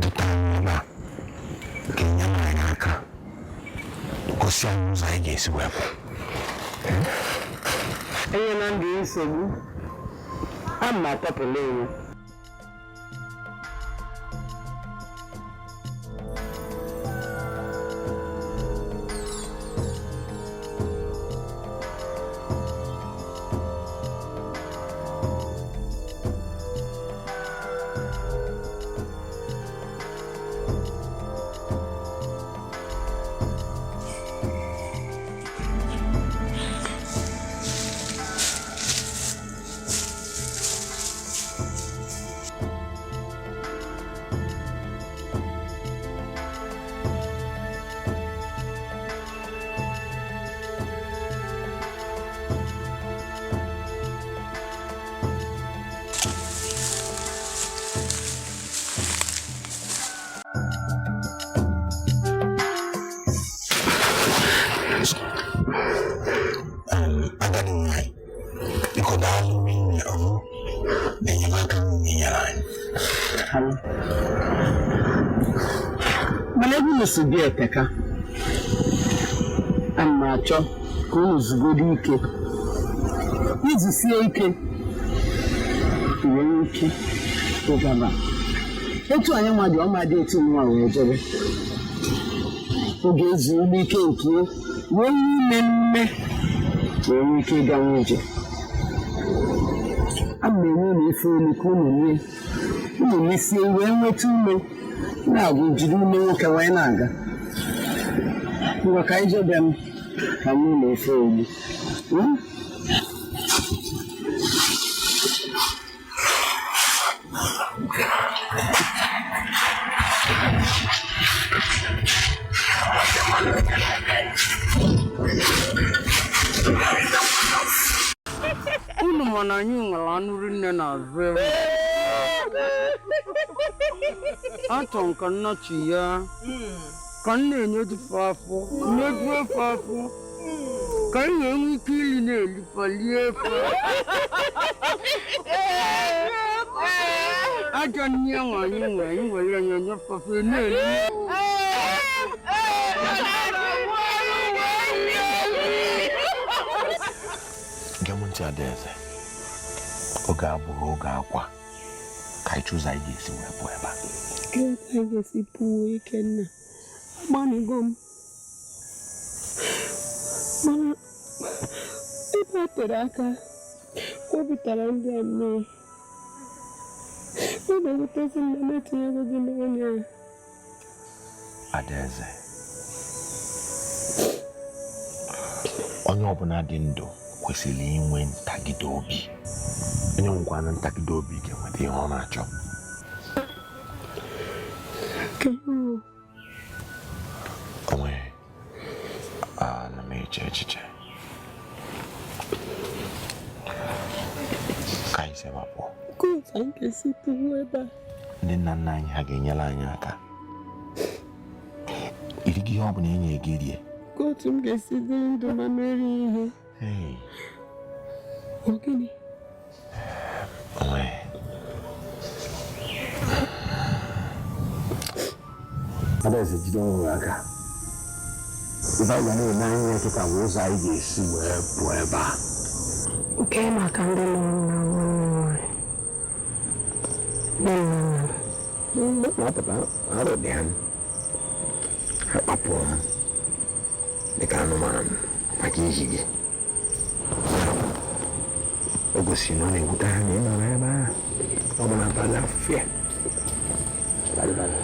duta anyị ebe a ga-enyere anyị aka gosi anyị ụzọ anyị ga-esi wee pụọ.
Enyela ndụ nsogbu, a ma atọpụla ewu.
Agadi nwanyị, biko daalụ rinne ọrụ na enyemaka niile nyere anyị.
Mana ebe unu si bịa eteka, ana m achọ ka unu zugodo ike. Iji sie ike, nwee ike ịgaba. Etu anyị nwa dị ọma dị etu nwa wee jebe. Oge ezu ume ike nke wee ime mme wee nwee ike ịganwu ije. Ana m enye unu ife olu ka unu rie. Unu mesie wee nweta ume na-agụ jiri ume nwoke wee na-aga. Ngwa ka anyị jebe m ka m ụlọ ofe olu.
Unu ma na anyị nwere anụ rinne na azụ ewu. Achọ m ka nnachi ya ka m na-enyejufe afọ nyejuo efe afọ ka m na-enwe ike ili na-elifa lie efe. Ajọ nne nwe anyị nwere anyị nwere ya nyefafe na-eli.
Gee m ntị Adaeze, oge abụghị oge akwa ka anyị chụzọ anyị ga-esi wee pụọ ebe a.
Kedu ka anyị ga-esi pụọ Ikenna? Agbanigo m. Mana
Ebe a tere aka, obi tara ndị a mmiri. Ọ na-ewutezi m na m etinyego gị n'onye a.
Adaeze, onye ọbụla dị ndụ kwesịrị inwe ntagide obi. Onye nwekwana ntagide obi ga-enweta ihe ọ na-achọ. Onwe ana m eche echiche ka anyị si ebe a pụọ. Ndị nna nna anyị ha ga-enyere anyị aka. Iri gị ihe ọ bụla enye gị rie.
Ka otu m ga-esi dị ndụ ma m erighị ihe. Ọ gịnị?
Onwe Adaeze, jide onwe gị aka. Ife anyị ga na-eme anya kịta bụ ụzọ anyị ga-esi wee pụọ ebe a.
Nke maka ndị mụrụ m na nwanne m nwaanyị. Nne na nna m.
Na papa, arụ dị ha. Ha kpapụrụ m dịka anụmanụ maka ihi gị. O gosiri na ọ na-ewute ha na ị nọrọ ebe ahụ. Ọ bụ na abalị afịa. Balịbalị.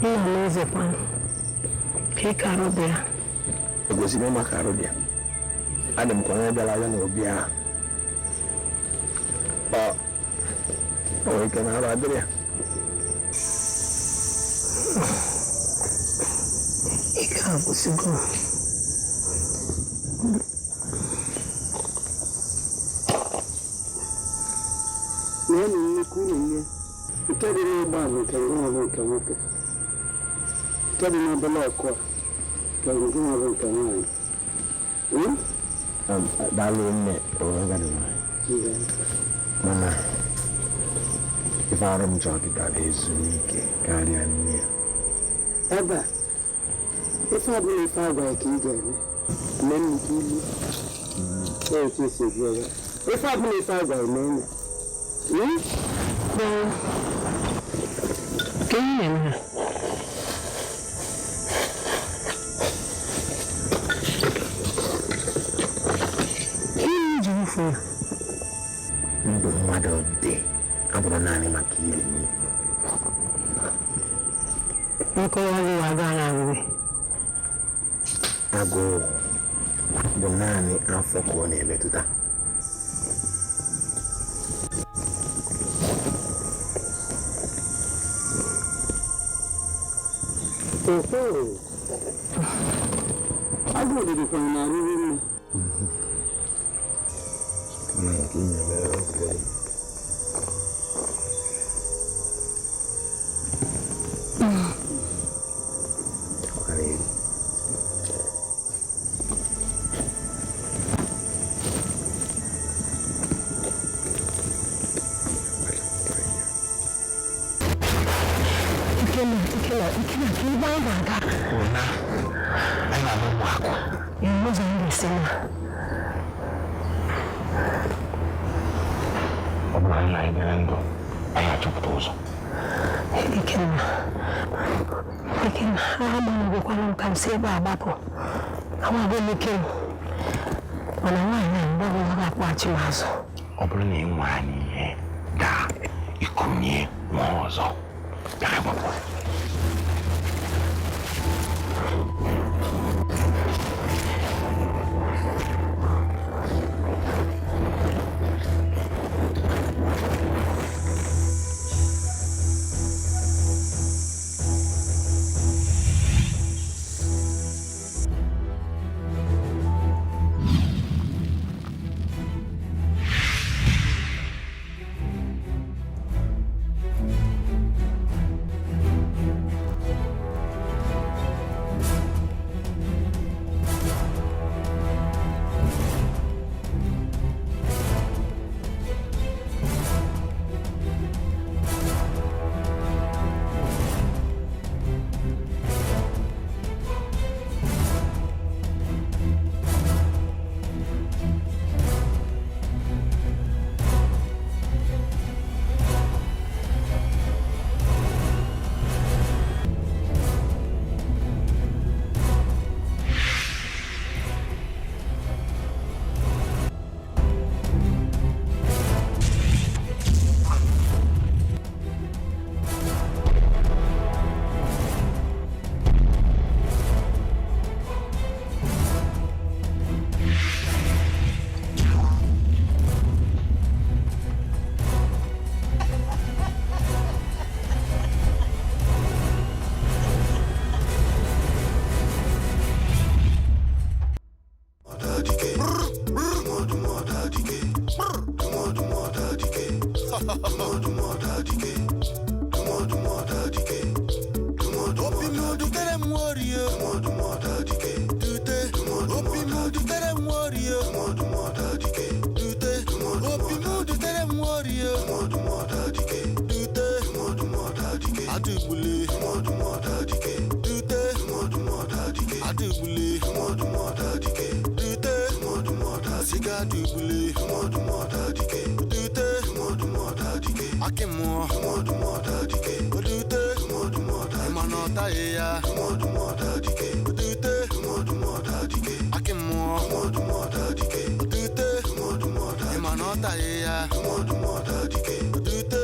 Nna m ezekwa ka ị ka arụ dị ya.
O gosiri ịma ka arụ dị ya. Adị m ka onye bịara ya na obi ahụ. Ọ nwere ike na arụ adịrị ya.
Ike agwụsịgo m.
Neenụ nnukwu unu nye nke dị n'ogbe a bụ nke ngụnwa bụ nke nwoke, nke dị n'obele ọkụ a nke ngụnwa bụ nke nwaanyị.
Daalụ nne, agadi nwaanyị. Mana ife arụ m chọrọ kịta bụ ezumike karịa nne ya.
Ebe a, ife ọbụla ife agwa ya ka ị ga-eme. Mee nnukwu ilu. Otu esi eji ya. Ife ọbụla ife agwa ya mee ya.
Ka ihe na-eme ha? Ihe iji wufuo ya?
Ndụ mmadụ dị abụrụ naanị maka iri nri.
Nkọwa gị wa agụụ na-agụ gị.
Agụụ bụ naanị afọ ka ọ na-emetụta.
Agụụ dịdịkwara na arịrị nne.
Ikenna, Ikenna, Ikenna, ka ebe anyị na-aga.
Ụna, anyị na-alụ ụmụ akụ.
Ee, ụzọ anyị ga-esi na.
Ọ bụrụ na anyị dịrị ndụ, anyị achọpụta ụzọ.
Ikenna, Ikenna, agbanwegokwara m ka m si ebe a gbapụ. Amaghị m ike m. Mana nwaanyị a mgbe ọbụla ọ ga-akpọghachi m azụ.
Ọ bụrụ na ị nwaa n'ihe daa, ikunye nwa ọzọ. Bịa gbapụ.
m dutere m nworie. Dute opi m dutere m nworie. Dute opi m dutere m nworie. Dute adugbule. Dute adugbule. Dute siga dugbule. Dute akịmụọ. Dute ịma na ọ taghị ya. Dute akịmụọ. Dute ịma na ọ taghị ya. Dute.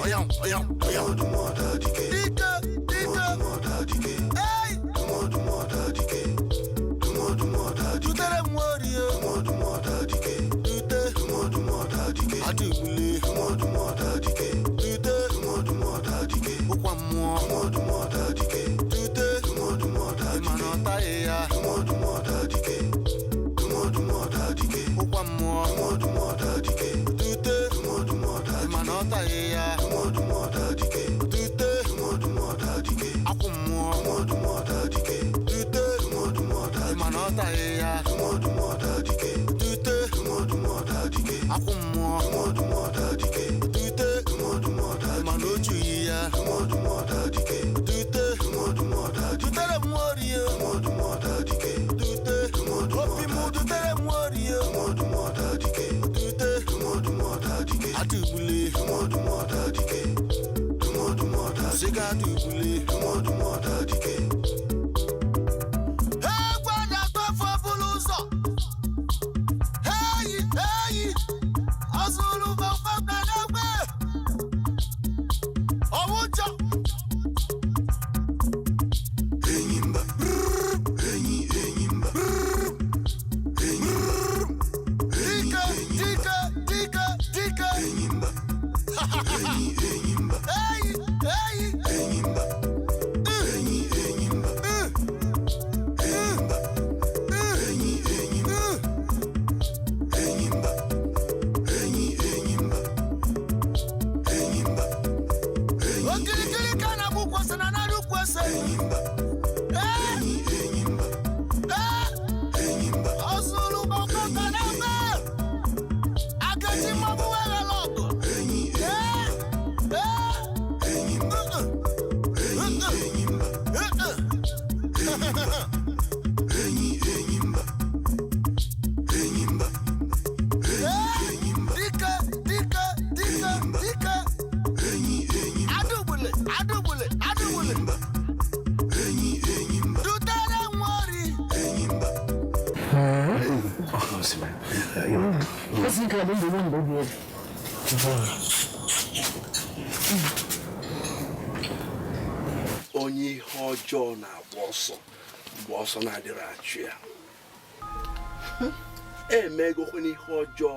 Ọyam, ọyam, ọyam. Dike, dike. Ei! Dutere m nworie. Dute. Adugbule. Dute. Ụkwa mmụọ. Dute. Ịma na ọ taghị ya. Ụkwa mmụọ. Dute. Ịma na ọ taghị ya. Dute. Akwụ mmụọ. Dute. Ịma na ọ taghị ya. Dute. Akwụ mmụọ. Dute. Ịma na o jughị ya. Dute. Dutere m nworie. Dute. Opi m dutere m nworie. Dute. Adugbule. Siga adugbule. Egwu a na-atụ afọ buru ụzọ. Eyi, eyi, ọzụrụ gbamgbam na n'egbe. Ọwụ njọ. Dike, dike, dike, dike. Eyi, eyi. Okirikiri ka a na-agba ukwu ose na narị ukwu ose. Ee! Ee! Ọzụrụ gbamgbam na n'egbe. Agaji mmanwụ weghara ọgụ. Ee! Ee! Ee! Dike, dike, dike, dike. Adugbule, adugbule, adugbule. Dutere nwori.
Onye ihe ọjọọ na-agba ọsọ mgbe ọsọ na-adịrị achụ ya, emegokwana ihe ọjọọ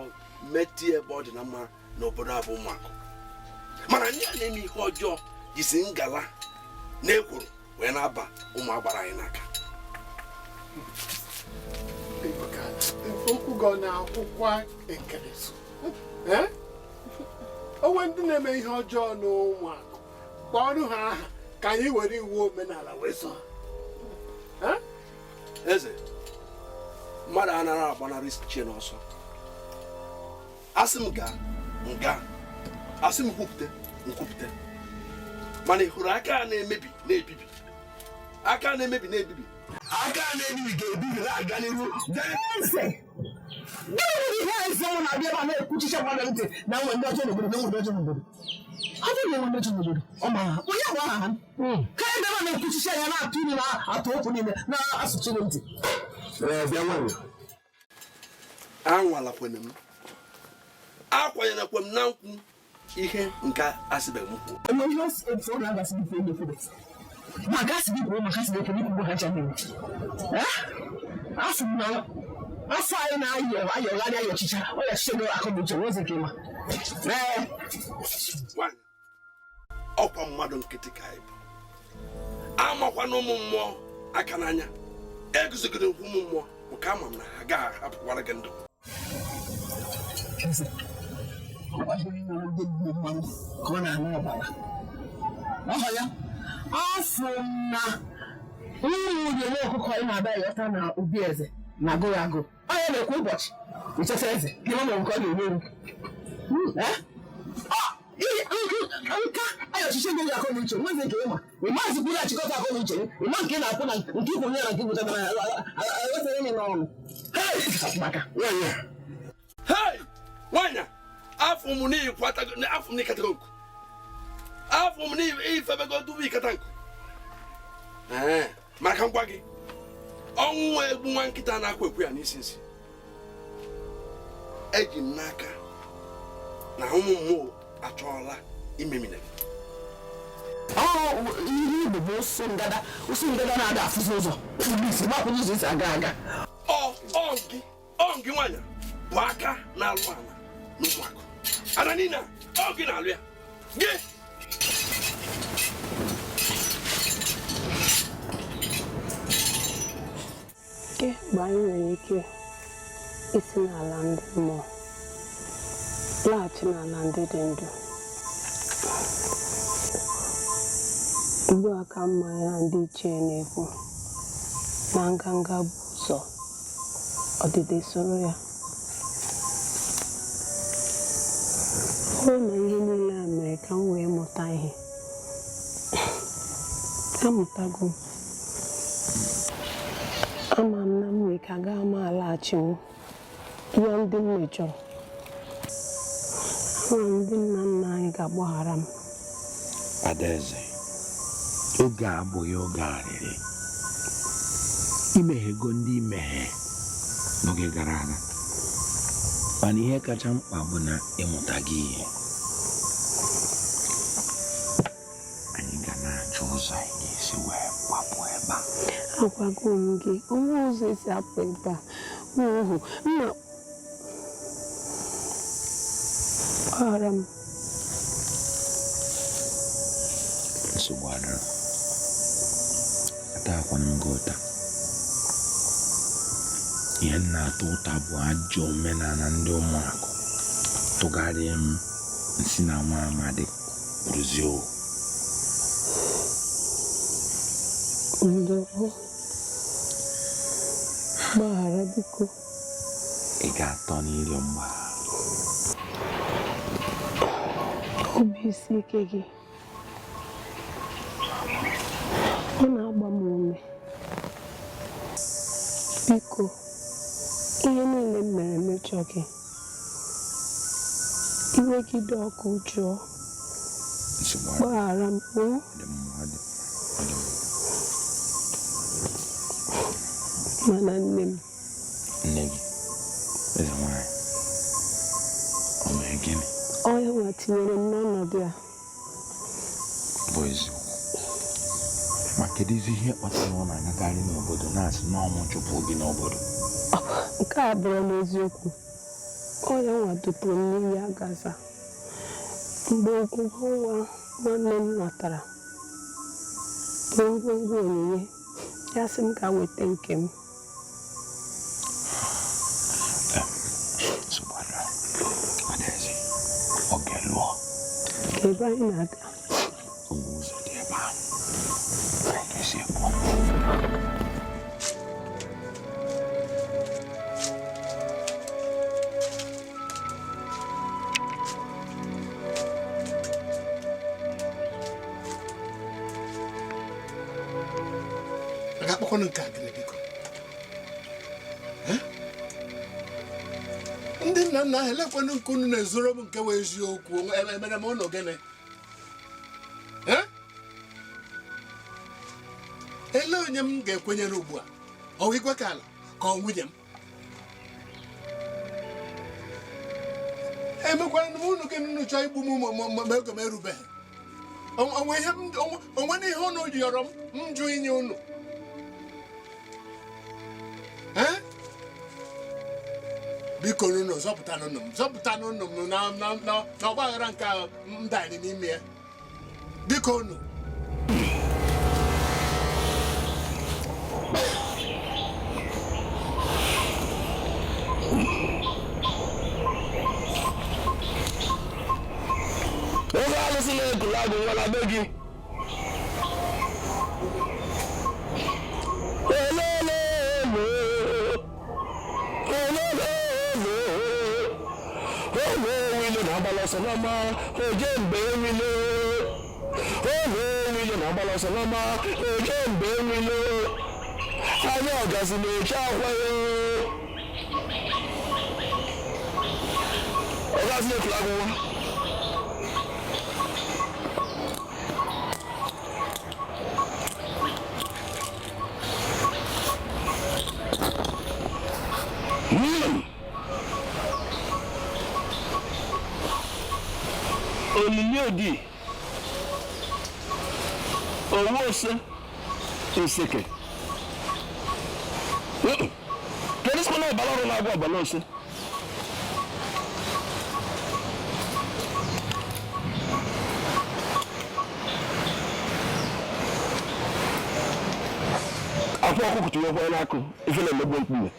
metụ ya ebe ọ dị na mma n'obodo a bụ ụmụakụ, mana ndị a na-eme ihe ọjọọ jizi ngala na ekworo wee na-aba ụmụ agbara anyị n'aka.
Okwu gị ọ na-akwụkwa ekeresu. Onwe ndị na-eme ihe ọjọọ n'ụmụakụ, kpọọrọ ha aha ka anyị were iwu omenala wee so ha.
Eze, mmadụ anaghị agbanarị chi n'ọsọ. Asị m gaa nga, asị m kwupụta nkwupụta, mana ị hụrụ aka a na-emebi na-ebibi, aka a na-emebi na-ebibi, aka a na-ebibi ga-ebibi na-aga n'ihu.
Eze, gịnị bụ ihe eze mụ na-abịa ebe a na-ekwuchicha mmadụ ntị na nwe ndị ọjọọ n'obodo, na nwe ndị ọjọọ n'obodo? Ọ bụrụ na enwe ndị ọjọọ n'obodo, ọ ma ha onye bụ aha ha ka ebe a na-ekwuchicha ya, na-atụ ilu, na-atụ okwu niile, na-asụchi gị ntị.
Bịa nwanyị, anwalakwana m, akwanyerekwa m na nkwụ ihe nke asịbeghị m kwuo.
Enwe ihe ofu oge a gasị gị kwuo emekwube. Maka asị gị kwuo, maka asị gị kwuo, ikwugbo ha ncha niile. Asị m na afọ anyị na-ayọ ayọgharị ayọchicha ọya chiche gị akọ bụ uche nwezi nke ịma. Ee.
Nwanyị, ọkwa mmadụ nkịtị ka anyị bụ, amakwana ụmụ mmụọ aka n'anya, eguzogide nkwu ụmụ mmụọ maka ama m na ha agaghị ahapụkwara gị ndụ.
Eze mmanụ ka ọ na-aṅụ ọbara ọhọ ya afọ na ụmụ uriom ọkụkọ ị na-abịa ịghọta na obi eze na-agụ ya agụ ọ ya na-ekwu ụbọchị icheta eze gị ma nke ọ ga-enye ewu nka anyị ọchịchị ego akọ na uche nwezi nke ịma ịmazi kwuru achịkọta akọ na uche ịma nke na-akwụ na nke ikwu nye na nke gwụta na aghọtara enyi n'ọnụ maka
Hey! Nwanyị a, afọ m n'ikwatago afọ m n'ịkatago nku afọ m n'ifebego tupu ịkata nku. Ee, maka ngwa gị ọnwụ egbu nwa nkịta na-akwa ekwu ya n'isi nsi. Eji m n'aka na ụmụ mmụọ achọọla imemina gị.
Ihe Igbo bụ ụsụ ngada ụsụ ngada na-ada afụzi ụzọ isi gbakwụnye ụzọ isi aga aga.
Ọ gị nwaanyị bụ aka na-alụ ala n'ụmụakụ ana niile ọ gị na-alụ ya gị.
Kemgbe anyị nwere ike isi n'ala ndị mmụọ laghachi n'ala ndị dị ndụ ugbu a ka mma ya ndị ichie na-ekwu na nganga bụ ụzọ ọdịdị soro ya. Ọ bụrụ na ihe niile a mere ka m wee mụta ihe, amụtago m. Ama m na m nwere ka gaa m alaghachiwo ihe ndị m mejọrọ. Ama m ndị nna nna anyị ga-agbaghara m.
Adaeze, oge a abụghị oge arịrị. Imeghego ndị imeghe n'oge gara aga, mana ihe kacha mkpa bụ na ịmụta gị ihe. Anyị ga na-achọ ụzọ anyị ga-esi wee gbapụ ebe a.
Agwago m gị onwe ụzọ esi apụ ebe a. Ohu nna, gbaghara m.
Nsogbu adịrọ, atakwana m gị ụta. Ihe m na-atọ ụta bụ ajọ omenala ndị ụmụakụ tụgharịa m nsị na nwa amadi bụrụzie ohu.
Ndo, gbaghara biko.
Ị ga-atọ n'ịrịọ mgbaghara.
Obi isi ike gị ọ na-agba m ume. Biko, ihe niile m mere mejọ gị, iwe gị dị ọkụ jụọ, gbaghara m. Mana nne m,
nne gị eze nwanyị, o mere gịnị?
Ọ ya nwa tinyere m n'ọnọdụ a.
Bụ eziokwu, ma kedụzi ihe kpatara ọ na-agakarị n'obodo na-asị na ọmụ chụpụ gị n'obodo?
Nke a bụrụ n'eziokwu, ọ ya nwa dupụrụ m n'iyi agaza mgbe ogwugwo nwa nwanne m natara bụ ngwongwo onyinye ya sị m ga weta nke m. Ebe anyị na-aga
ụzọ dị ebe ahụ esi pụọ.
Ga-akpọkwanụ nke a gịnị biko? Ndị nna nna ahụ elekwanụ nke unu na-ezoro m nke wee eziokwu emere m ụnụ gịnị? Ele onye m ga-ekwenyere ugbu a? Ọ wụ igwe ka ala ka ọ nwunye m? Emekwara m unu gịnị unu chọọ igbu m ma oge m erubeghị? Onwe na ihe unu rịọrọ m m jụ inye unu? Biko unu zọpụtanụ m, zọpụtanụ m na ọgba aghara nke m danyere n'ime ya. Biko unu.
Alụsị na-ekulu agụ nwa na be gị. Olololo, olololo, olo wilo na-agbala ọsọ n'ọma, oje mgbe ewilo. Olo wilo na-agbala ọsọ n'ọma, oje mgbe ewilo. Anya ọgazi na-eche akwa ya. Ọgazi na-ekulu agụ nwa. Olili odi owu ose oseke. Kedu sị na ọbara ọrụ na-agwa ọbara ose? Akwa ọkụkọ tụrụ ekwe n'akụ ife na-emegbu mkpume.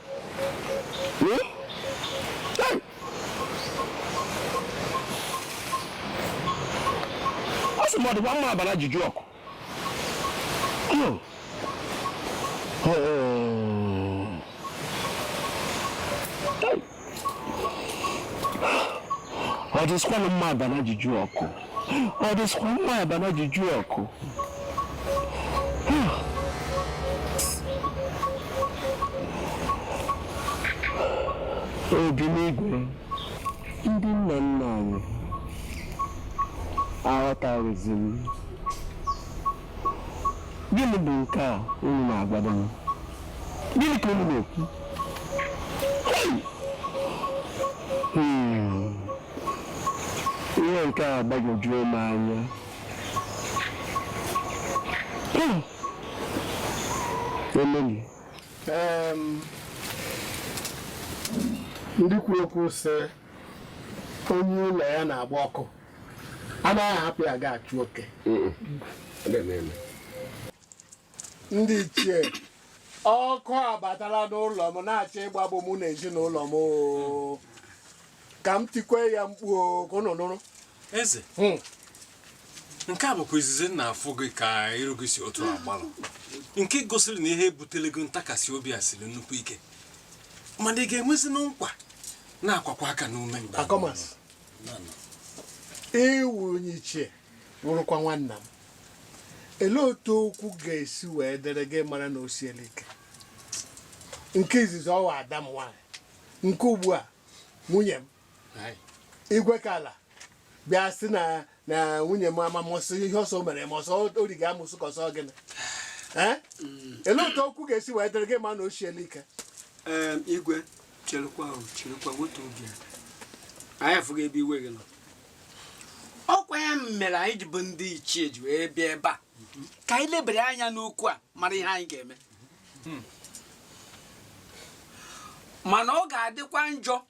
Ọ sị ma ọ dịkwa mma abara jiju ọkụ. Ọ dịsịkwanụ mma abara jiju ọkụ. Ọ dịsịkwa mma abara jiju ọkụ. Obi n'igwe, ndị nna nna anyị aghọtaghịzi m. Gịnị bụ nke a unu na-agwado m? Gịnị ka unu na-ekwu? Ihe nke a gbagwojuo m anya. Emeli.
Ndị kwuru okwu sị onye ụlọ ya na-agba ọkụ anaghị ahapụ ya ga achụ oke. Ndị ichie, ọkụ abatala n'ụlọ m na-achọ ịgbagbu mụ na ezinụlọ m oo. Ka m tikwe ya mkpu oo, ka unu nụrụ.
Eze, nke a bụkwa izizi m na-afụ gị ka iru gị si otu agbalụ, nke gosiri na ihe ebutele gị ntakasị obi a siri nnukwu ike. Mana ị ga-enwezi nkwa na-akwakwa aka n'ume.
Akọmas, iwu onye ichie wụrụkwa nwanna m. Elee otu okwu ga-esi wee dere gị mara na o siela ike? Nke izizi ọwa ada m nwaanyị, nke ugbu a nwunye m igwe ka ala bịa sị na na nwunye m amamọsị ihe ọsọ mere ma ọsọ o riga amụsụ ka ọsọ gịnị. Elee otu okwu ga-esi wee dere gị mara na o siela ike?
Igwe, cherekwa cherekwa wetu obi anyị afụghị ebe iwe gị nọ. Ọkwa ya mere anyị ji bụ ndị ichie ji wee bịa ebe a ka anyị lebere anya n'okwu a mara ihe anyị ga-eme. Mana ọ ga-adịkwa njọ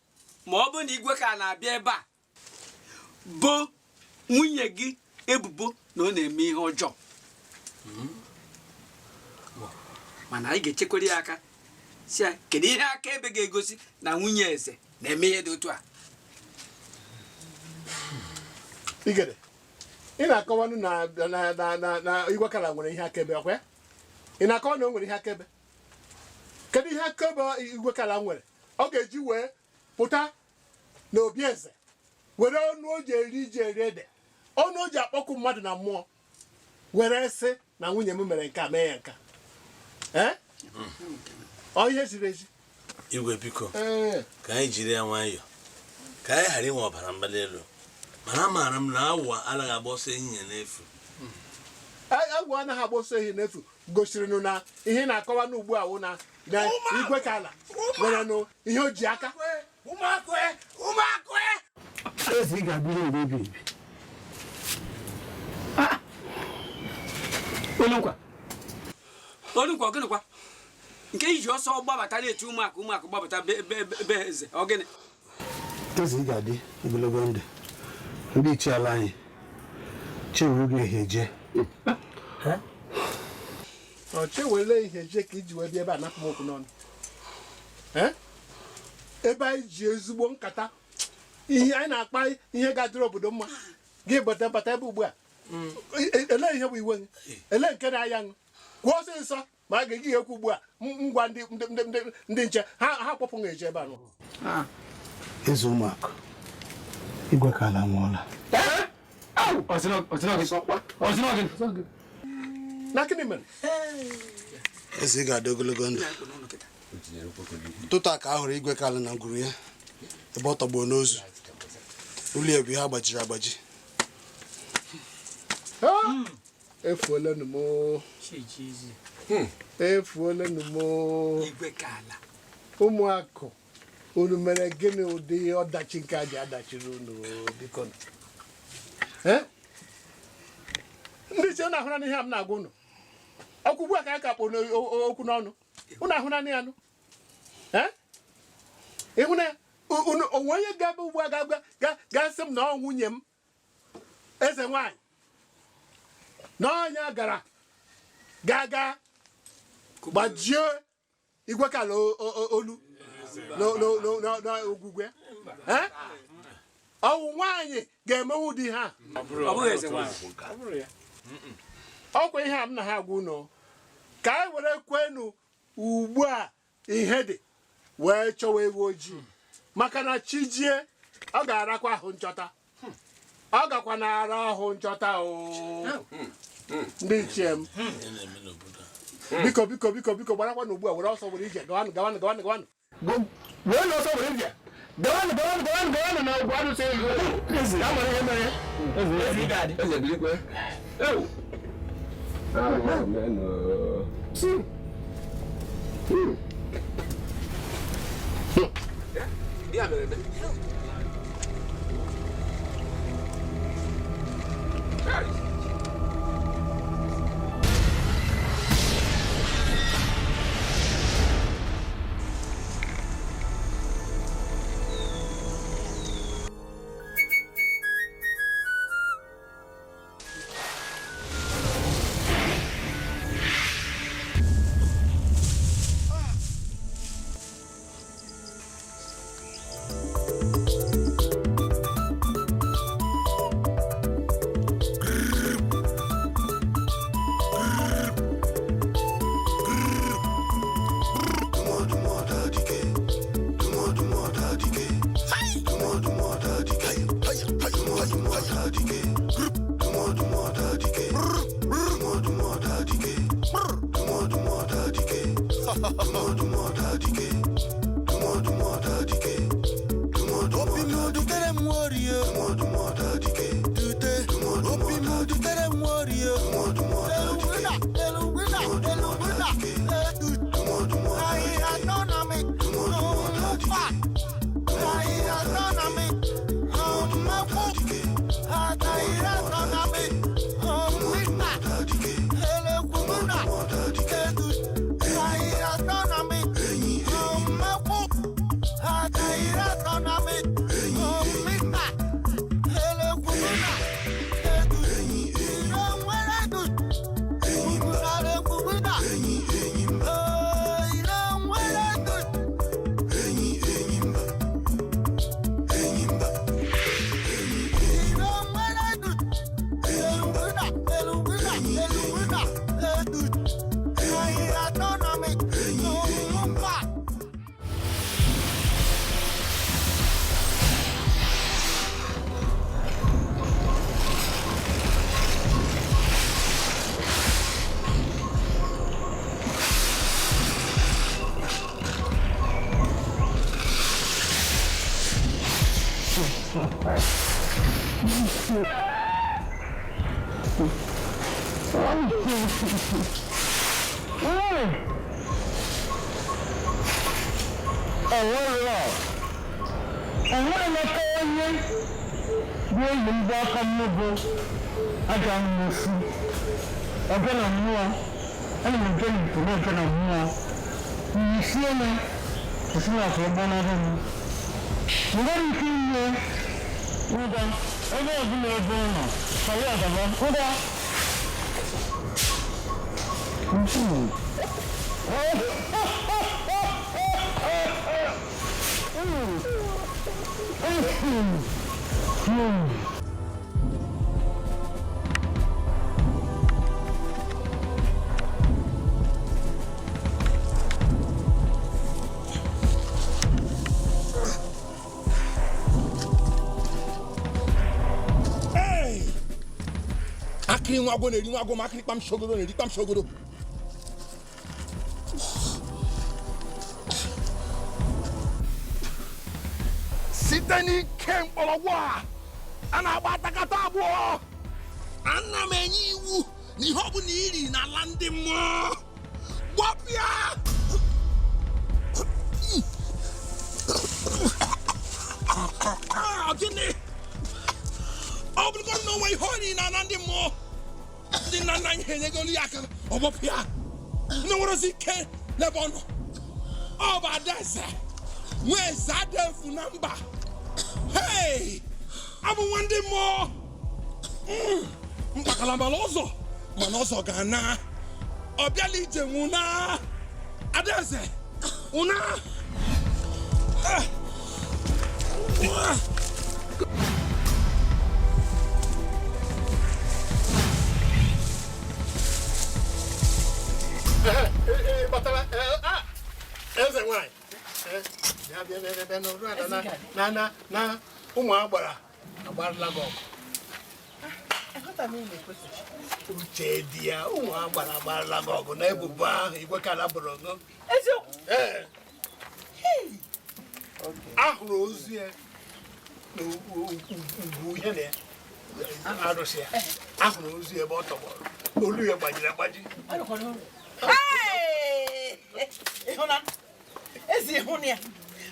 ma ọ bụrụ na igwe ka na-abịa ebe a bụ nwunye gị ebubo na ọ na-eme ihe ọjọọ. Mana anyị ga-echekwara ya aka si ya kedu ihe akaebe ga-egosi na nwunye eze na-eme ihe dị otu a.
Igede, ị na-akọwanụ na na na na igwe kala nwere ihe akaebe ọkwa ya? Ị na-akọwa na o nwere ihe akaebe? Kedu ihe akaebe igwe kala nwere ọ ga-eji wee pụta na obi eze were ọnụ o ji eri ji eri ede, ọnụ o ji akpọku mmadụ na mmụọ were sị na nwunye m mere nke a mee ya nke a? Ọ ihe ziri ezi?
Igwe biko, ka anyị jiri ya nwayọọ ka anyị ghara inwe ọbara mgbali elu. Mana amaara m na awọ anaghị agba ọsọ ehihie n'efu.
Awọ anaghị agba ọsọ ehihie n'efu gosiri nụ na ihe na-akọwa n'ugbu a wụ na igwe ka ala nwere nụ ihe o ji aka.
Eze, ị ga-abụ ihe mgbe ebi ebi.
Olunkwa, gịnịkwa nke iji ọsọ gbabata na-eti ụmụaka ụmụaka gbabata be eze ọ gịnị?
Eze, ị ga-adị ogologo ndụ. Ndị ichie ala anyị chewere gị ihe jee.
Ọ chewere ihe jee ka iji wee bịa ebe a napụ m okwu n'ọnụ. Ebe anyị ji ezigbo nkata ihe anyị na-akpa ihe ga-adịrị obodo mma, Gị bata bata ebe ugbu a. Elee ihe bụ iwe gị? Elee nke na-aya ṅụ? Kwuo ọsịsọ ma a ga-eji ekwu ugbu a ngwa ndị nche ha kpọpụ gị eje ebe a nọ.
Eze ụmụakụ, Igwe Kala anwụọla.
Na gịnị mere?
Eze, ị ga-adị ogologo ndụ. Ụtụtụ a ka a hụrụ Igwe Kala na ngwuru ya ebe ọ tọgbọ n'ozu. Ụlọ ya bụ ihe agbajiri agbaji.
Efuolenụ m. Efuolenụ m. Ụmụakụ, unu mere gịnị ụdị ọdachi nke a ji adachiri unu biko? Ndị iche unu ahụra n'ihe a m na-agwa unu. Ọkụ ugbu a ka a ka kpụ okwu n'ọnụ. Unu ahụra ya nụ? Ịhụ na ya? Onwe onye ga-ebe ugbu a ga-asị m na ọ nwunye m eze nwaanyị na ọnya gara ga-aga gbajie Igwe Kala olu n'ogwugwe. Ọwụ nwaanyị ga-emenwu ụdị ha. Ọkwa ihe a m na ha agwa unu ka anyị were kwenu ugbu a ihe dị wee chọwa ewu ojii, maka na chi jie ọ ga-arakwa ahụ nchọta, ọ gakwa na-ara ahụ nchọta. O ndị ichie m, biko biko biko biko gbarakwa na ugbu a were ọsọ were ije gawanụ gawanụ gawanụ gawanụ wee na ọsọ were ije gawanụ gawanụ gawanụ gawanụ na ụgwọ arụsị ya nwere ihe mere.
Akịrị nwa agwọ na-eri nwa agwọ ma akịrị kpam shogodo na-eri kpam shogodo. Site n'ike mkpọrọgwụ a na-agba atakata abụọ. Ana m enye iwu na ihe ọ bụla iri n'ala ndị mmụọ gbapịa. Gịnị? Ọ bụrụgo na onwe ihe ọ riri n'ala ndị mmụọ, ndị nna nna anyị ha enyegolu ya aka ọ gbapịa. Ndị nwere ozi ike n'ebe ọ nọ. Ọ bụ Adaeze nwa eze ada efu na mba. Hei, abụ nwa ndị mmụọ. Mkpakalamala ụzọ mana ụzọ ga-ana. Ọ bịala ije nwụna. Adaeze ụna.
Batara eze nwanyị bịa bịa bịa bịa n'ọrụ ala na na na ụmụ agbara agbarala gị ọgụ. Uche dị ya, ụmụ agbara agbarala gị ọgụ na ebubo ahụ igwe kala bụrụ gị. Ee, ahụrụ ozu ya na ugwu ihe na ya arụsị ya, ahụrụ ozu ya ebe ọ tọgbọrọ, olu ya gbajiri agbaji.
Ezi ịhụ na ya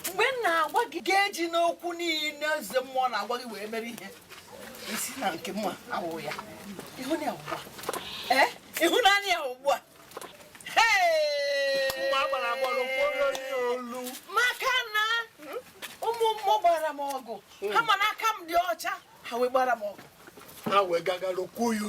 mgbe m na-agwa gị ga-eji n'okwu niile eze mmụọ na-agwa gị wee mere ihe isi na nke mma awụ ya ịhụ na ya ugbu a, ịhụnanya ya ugbu a maka na ụmụ mmụọ gbara m ọgụ ha ma na aka m dị ọcha, ha wee gbara m ọgụ,
ha wee gaga rọkwuo ya.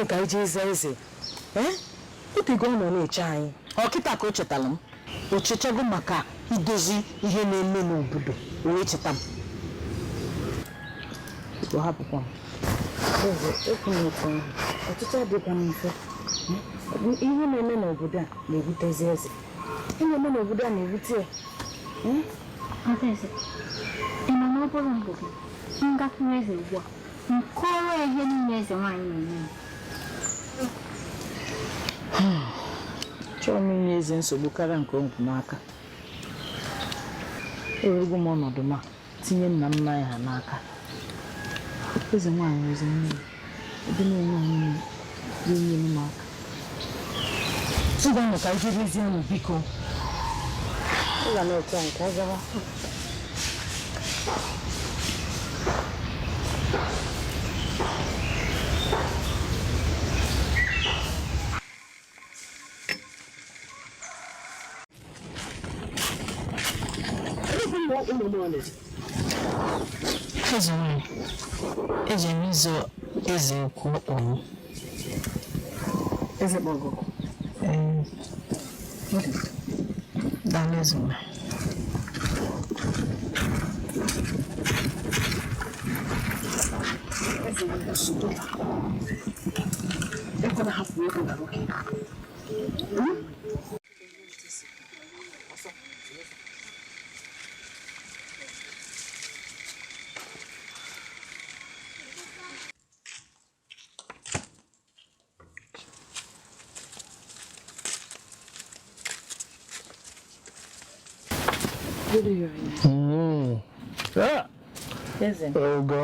Ka anyị jee zaa eze, otego ọ nọ na-eche anyị. Ọ kịta ka o chetara m, o chechago maka idozi ihe na-eme n'obodo, o wee cheta m. Biko hapụkwa m. Ọchịchị adịkwa m mfe. Ihe na-eme n'obodo a na-ewutezi eze. Ihe na-eme n'obodo a na-ewute ya.
Adaeze, ị nọ n'obere mbụ gị ngakwuru eze ugbu a, nkọrọ ihe niile eze nwaanyị na-eme m.
Chọrọ m inye eze nsogbu karịa nke ọ bụ n'aka. Ewego m ọnọdụ m a tinye nna nna ya ha n'aka. Eze nwaanyị ozi nne m, ebe na-enye anyị ga-enyere m aka.
Tụganụ ka anyị jebezie nụ biko. Ị ga na-eche anyị ka anyị gawa.
Eze nwanyị, eji m izo eze okwu ọnụ.
Eze kpọgụ.
Daalụ eze nwanyị.
Eze nwanyị, ekwela hapụ ego na nwoke.
Ogo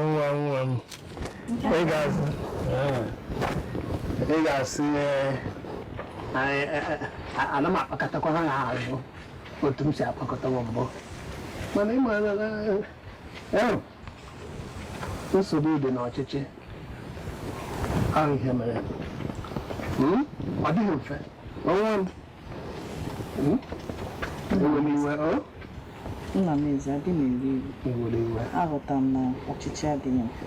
nwa nwa m, ị ga-asị ana m akpakọtakwa ha azụ otu m si akpakọtawa mbụ, mana ịma nsogbu dị n'ọchịchị ahụ. Ihe mere ọ dịghị mfe. Ọnwa m ewe n'iwe.
Nna m eze, adị m ewe iwe. Aghọta m na ọchịchị adịghị mfe.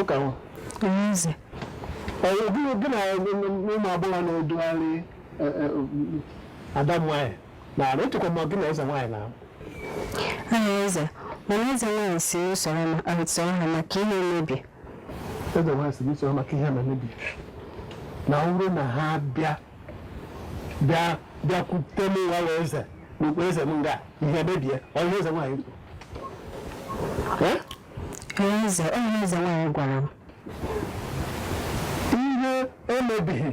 Ụka nwa
Eze.
Gị na ụmụ agbọghọ na-edugharị ada m nwaanyị na echekwa m gị na eze nwaanyị na
Aha eze, mana eze nwaanyị si n'usoro ha maka ihe mmebi.
Eze nwaanyị si n'usoro maka ihe na-emebi, na ọ bụrụ na ha bịa bịakwute m nwa wee eze n'okpu eze m nga ihe mebie, ọ ihe eze nwaanyị kwuru.
Eze, onye eze nwaanyị gwara m.
Ihe emebighị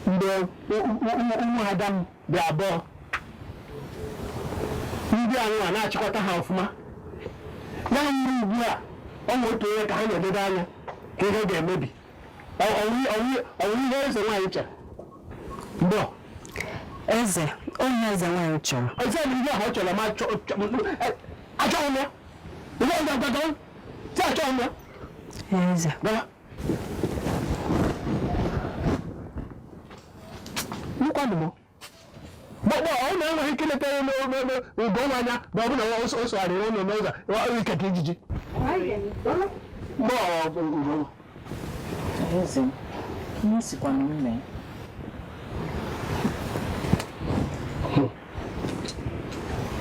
mgbe ụmụada m dị abụọ ndị anụ a na-achịkọta ha ọfụma, ya nwere ugbu a ọ nwe otu onye ka ha na-edebe anya ka ihe ga-emebi. Ọwụ ihe eze nwaanyị chere mbọ.
Eze, onye eze nwaanyị chọrọ.
Eze bụ ihe ahụ ọ chọrọ, ma achọghị m ya. Ihe ọ ga-agwa si achọghị m ya.
Eze.
Gawa. Nkwanụ m gbọgbọ ọ na-enweghị ike ileta ugo nwa anya ma ọ bụ na o sogharịrị ụlọ n'ụzọ ike ka ijiji.
Eze, ihe sikwa na m mee.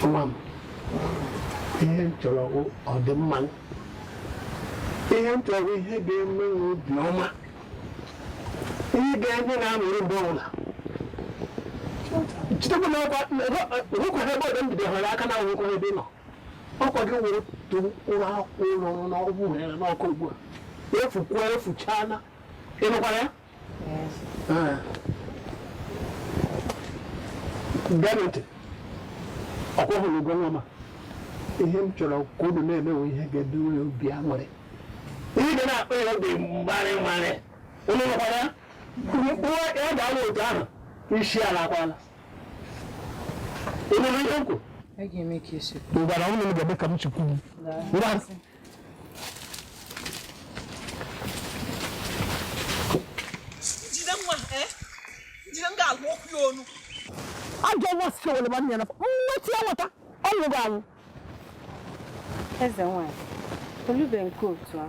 Nwa m, ihe m chọrọ ọdịmma m, ihe m chọrọ ihe ga-eme obi ọma, ihe ga-enye na-aṅụrị mgbe ọbụla. Chitekwa na ọkwa nwekwa ebe ọdọ m bidoro aka na nwekwa ebe ị nọ. Ọkwa gị were otu mkpụrụ akwụ nọrọ n'ọgwụ here n'ọkụ ugbu a. Efukwuo efuchaala. Ị nụkwara ya? Gee ntị. Ọkwa hụrụ ugo nwa ma ihe m chọrọ ka unu na-emewe ihe ga-edowe ya obi aṅụrị, ihe ga na-akpa ya obi mgbarị mgbarị. Unu nụkwara ya? Mkpụrụ ya ga-anwụ otu ahụ isi ala akwala. Ị nụrụ ihe m kwuru? Ngwara ọnụ m ga-eme ka m chukwu m. Ngwa.
Jide nwa, jide m ga-alụ okwu ya onu. Ajọ nwa si wele nwanne ya n'afọ. Mmetụ ya nweta, ọ nwụrụ anwụ.
Eze nwaanyị, olube nke otu a.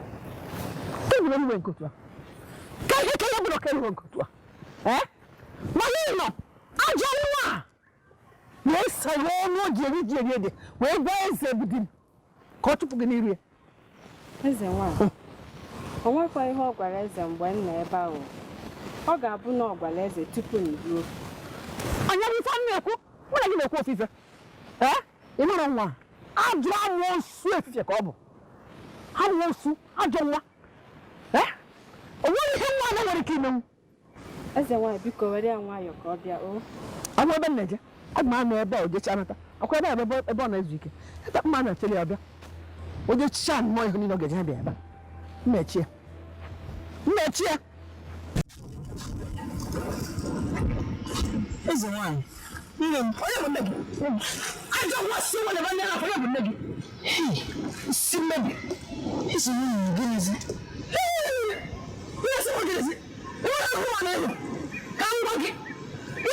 Kebụrụ olube nke otu a. Ka ihe ka ya bụrụ ka olube nke otu a. Mana ị nọ, ajọ nwa a wee sara ọnụ o ji eri ji eri ede wee gwa eze bụ di m ka ọ chụpụ gị n'iru ya.
Eze nwaanyị, o nwekwa ihe ọ gwara eze mgbe m nọ ebe ahụ. Ọ ga-abụ na ọ gwara eze tupu m ruo.
Anya bụ ife na-ekwu, mụ na gị na-ekwu ofufe. Ị mara nwa ajọ amoosu efifie ka ọ bụ. Amoosu, ajọ nwa. O nweghị ihe nwa a nwere ike imenwu.
Eze nwaanyị, biko were ya nwayọọ ka ọ bịa o.
Ọ ebe m na-eje, aga m anọ ebe a ojechi anata. Ọkwa ebe a ebe ọ na-ezu ike. Ebe mma na-echere ya ọbịa. Ojechicha nnọọ ihe niile ọ ga-eje bịa ebe a. Mmechie. Mmechie. Eze nwaanyị, nne m, onye bụ nne gị? Ajọ nwa si nwere ebe nne na onye bụ nne gị? Isi mmebi. Eze nwaanyị, gịnịzi? Ihe sị m gịnịzi? Ihe ahụ nwa na-ehu. Ka m gwa gị,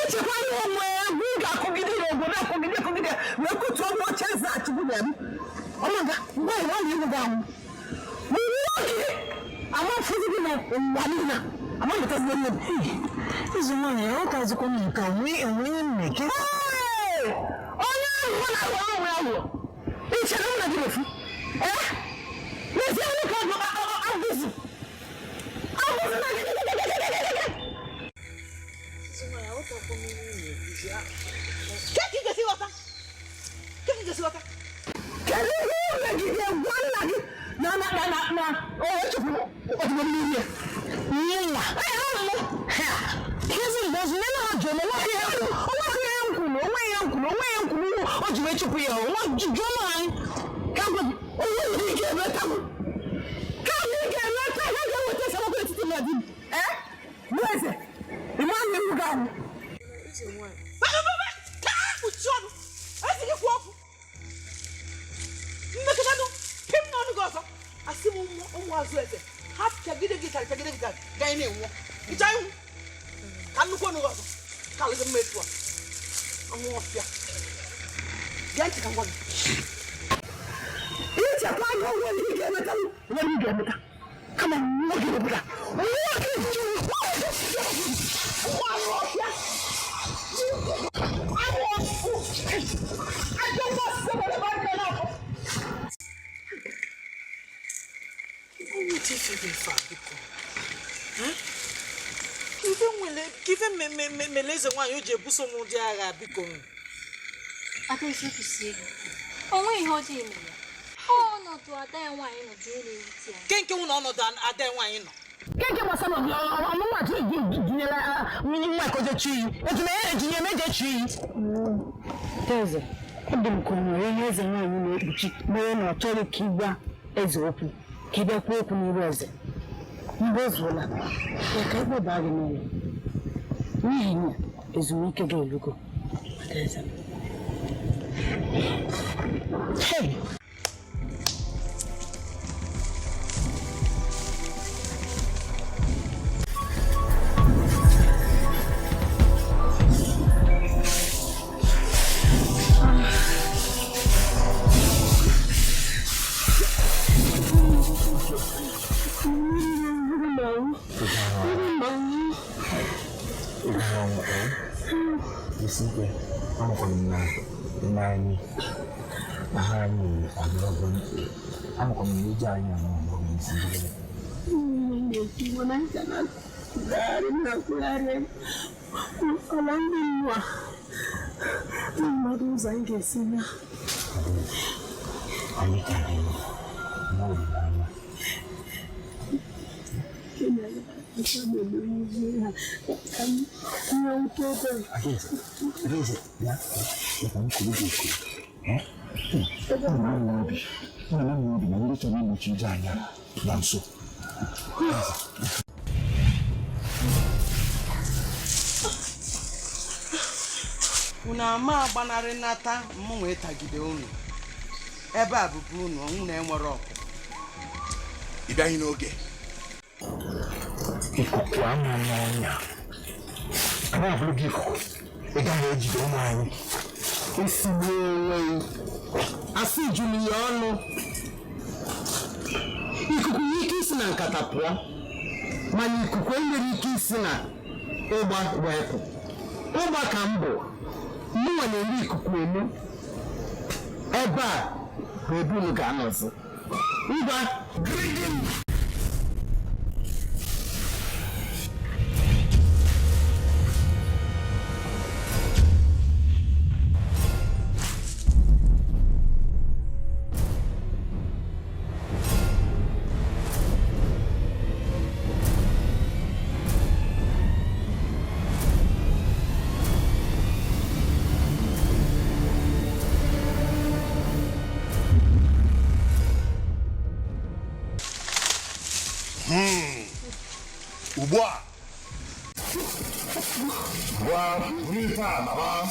ichekwa ihe onwe egwu ga-akụgide n'obodo akụgide akụgide wee kụtuo m oche eze achụpụ na m. Ọmaga, mgbe ahụ nwaanyị egwu ga-anwụ. Nwa gị amafuzi gị n'ụwa niile. Amamụtazi nne m.
Eze nwaanyị, aghọtazikwa m nke a, onwe mmeke.
Onye ahụ na-aghọ onwe aghụghọ. Ị chere m na gị na-efu? N'ezie nwoke agụzi. na na o echefuru ọdịgo mmiri ya. Nwa. Ha. Ezi mgbe ọzọ nne ha jụrụ onwe ihe onwe ihe nkwuru onwe ihe nkwuru onwe ihe nkwuru o ji wee chụpụ ya onwe jụọ m anyị ka m onwe nwere ike emeta m ka m ike emeta ya ga-eweta esemokwu n'etiti m na di m ee bụ eze ịma nne m ga-anwụ.
Kpuchie ọnụ ezi gị kwuo okwu mmekọtanụ pim n'ọnụ gị ọzọ asị m ụmụ azụ eze ha pịagide gị karị pịagide gị karị gaa na-enwụọ ịchọ ịnwụ ka nnukwu ọnụ gị ọzọ ka alụ gị mma etu a ọnwụ ọfịa gee ntị ka m gwa gị
ichekwa anya onwe gị ga-emeta nwere ị ga-emeta kama nwa gị obodo nwa gị nwa anụ ọfịa anụ ọfụ ajọkwa sebere
ife mere eze nwaanyị o ji ebuso m ụdị agha biko.
Adaeze kwụsị ego o nweghị ihe ọjọọ mere ya. Ọnọdụ ada ya nwaanyị nọ dị na-ewute ya.
Nke nke nwụ na ọnọdụ ada ya nwaanyị nọ
nke gbasara ọmụma jinyere nwa ka o je chi iyi etu na ya ejinye m eje chi iyi.
Eze, ọ dị m ka o nwere ihe eze nwaanyị na-ekpuchi mere na ọ chọghị ka ị gwa eze okwu ka ị bịa kwuo okwu n'iru eze. Mgbe o zuola ya ka ikpe baa gị n'ụlọ n'ihi na ezumike gị elugo. Adaeze m. Hey!
Unu ama agbanarị nata m wee tagide unu ebe a bụbu unu ọnwụ na-enwere ọkụ.
Ị bịaghị n'oge.
Ikuku ama n'ọnya anyị abụrụ gị ikuku ị gaghị ejide ụmụ anyị.
Esigbu onwe asị juru ya ọnụ. Ikuku nwere ike isi na nkata pụọ mana ikuku enwere ike isi na ụgba wee pụ. Ụgba ka m bụ mụnwa na-eri ikuku emu ebe a bụ ebe unu ga-anọzi. Ngwa gịrịgịrị.
Ugbu a gwa buru ife a naba.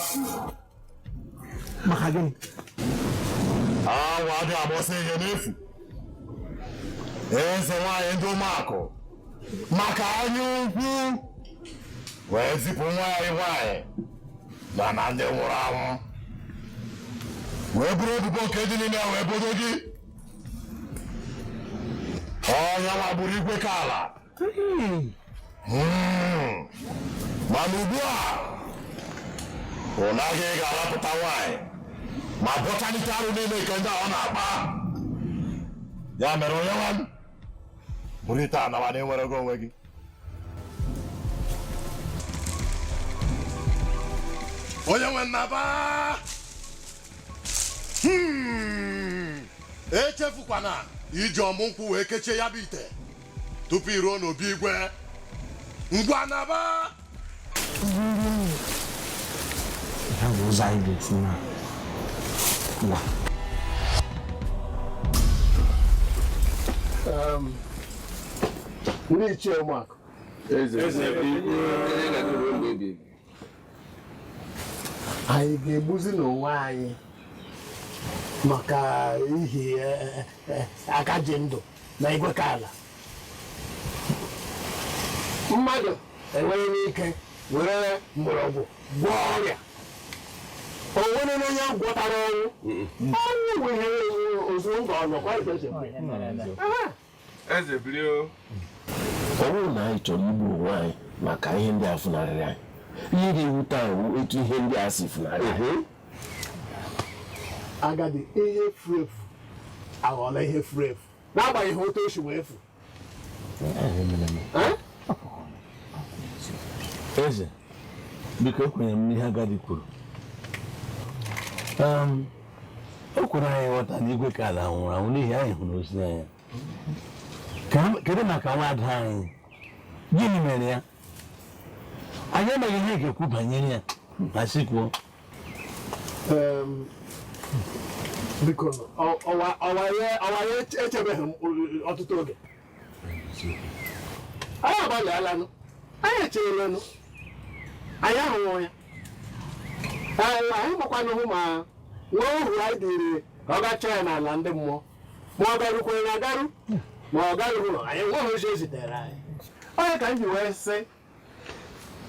Maka gịnị?
Awa adịghị agba ọsọ ihe n'efu. Eze nwaanyị ndị ụmụakụ maka anya ukwu wee zipụ nwa anyị nwaanyị na na ndị nwụrụ anwụ wee buru ebubo nke dị n'ime ya wee bodo gị. Ọnya nwa gburu igwe ka ala. Mana ugbu a ọ naghị ga-arapụta nwaanyị ma bọchalite arụ niile nke ndị a ọ na-akpa. Ya mere onye nwa m buru ite anawa na enwere gị onwe gị. Onye nwe nnaba echefukwana Iji ọmụ nkwụ wee kechie ya bụ ite tupu i ruo n'obi igwe. Ngwa naba.
Ya bụ ụzọ anyị ga-esi na ngwa.
Ndị ichie ụmụakụ. Anyị ga-egbuzi n'onwe anyị maka ihi aka ji ndụ na igwe ka ala. Mmadụ enweghị n'ike were mgbọrọgwụ gwọọ ọrịa. O nwere onye gwọtara ọnwụ. Ọnwụ bụ ihe ozugbo nga ọ nọkwa.
Eze biri.
Ọ bụrụ na anyị chọrọ igbu onwe anyị maka ihe ndị a funarịrị anyị, ihe ga-ewute anyị etu ihe ndị a si funarị anyị.
Agadi, ihe furu efu aghọọla ihe furu efu n'agbanyeghị otu o si wee efu.
Eze, biko ekwenyere m n'ihe agadi kwuru. O kwere anyị ghọta na igwe ka ala nwụrụ anwụ n'ihi anyị hụrụ ozi anya. Kedu maka nwa ada anyị? Gịnị mere ya? Anyị amaghị ihe ga-ekwu banyere ya ma sị kwuo.
Biko, ọwa ya echebeghị m ọtụtụ oge. Anyị agbalịalanụ, anyị echeelanụ, anyị ahụghị ya. Anyị makwanụ hụ ma nwa ohu anyị dịrị ka ọ gachaa ya n'ala ndị mmụọ, ma ọ garukwere na agaru, ma ọ garughị, anyị nweghị ozi ezitere anyị. Onye ka m ji wee sị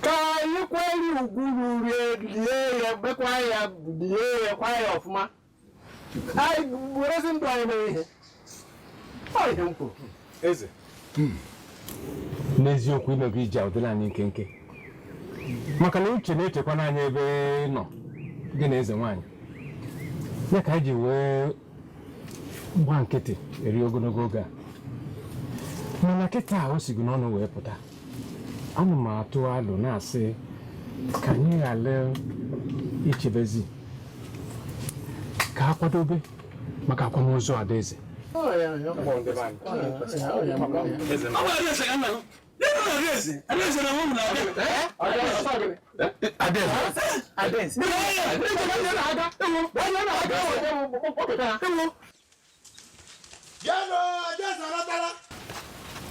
ka anyị kwere ugwu rie lie ya, mekwa ya, lie ya, kwa ya ọfụma. Anyị werezi ndụ anyị mere ihe. Ọ ihe m kwuru.
Eze, n'eziokwu imego ije ụdịla anyị nkenke, maka na uche na-echekwana anyị ebe nọ gị na eze nwaanyị ya ka anyị ji wee gba nkịtị eri ogologo oge a. Mana kịta o sigo n'ọnụ wee pụta, ana m atụ alụ na-asị ka anyị ghara ichebezi, ka a kwadobe maka akwamozu Adaeze.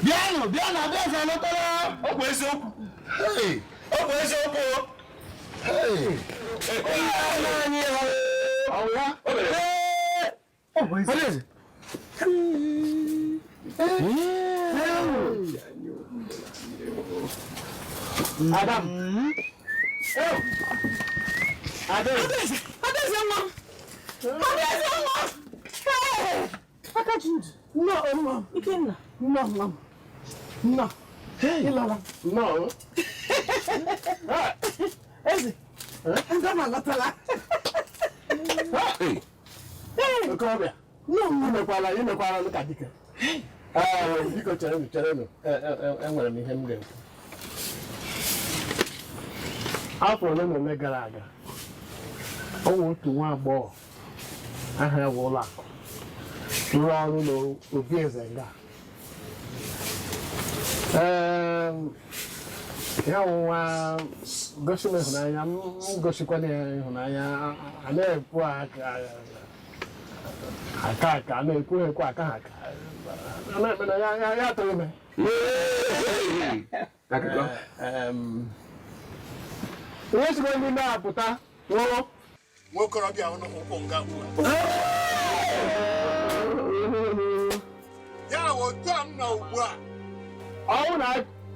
Bịanụ, bịanụ, Adaeze alọtala. Ọ bụ eziokwu. Ọ bụ eziokwu. Adaeze.
Adam.
Adaeze, Adaeze nwa m. Adaeze nwa m. Aka ji ndụ. Nnọọ nwa m. Ikenna. Nnọọ nwa m. Nnọọ. Ịlọla.
Nnọọ.
Eze, ndị m alọtala.
Okorobịa. Imekwala, imekwala ka dike. Biko cherenụ, cherenụ. Enwere m ihe m ga-ekwu. Afọ ole na ole gara aga, ọ nwere otu nwa agbọghọ aha ya bụ Ụlọakụ rụrụ ọrụ n'obi eze nga. Ya nwa gosi m ịhụnanya, m gosikwana ya ịhụnanya, a na-ekwu aka aka, a na-ekwu ekwu aka ha aka, a na-eme na ya atụghị ime. Ihe sikwa ndị na-apụta nwụrụ.
Nwokorobịa ụnụ ụkwụ nga ugbu a. Ya wụ otu a m nọ ugbu a.
Ọnwụ na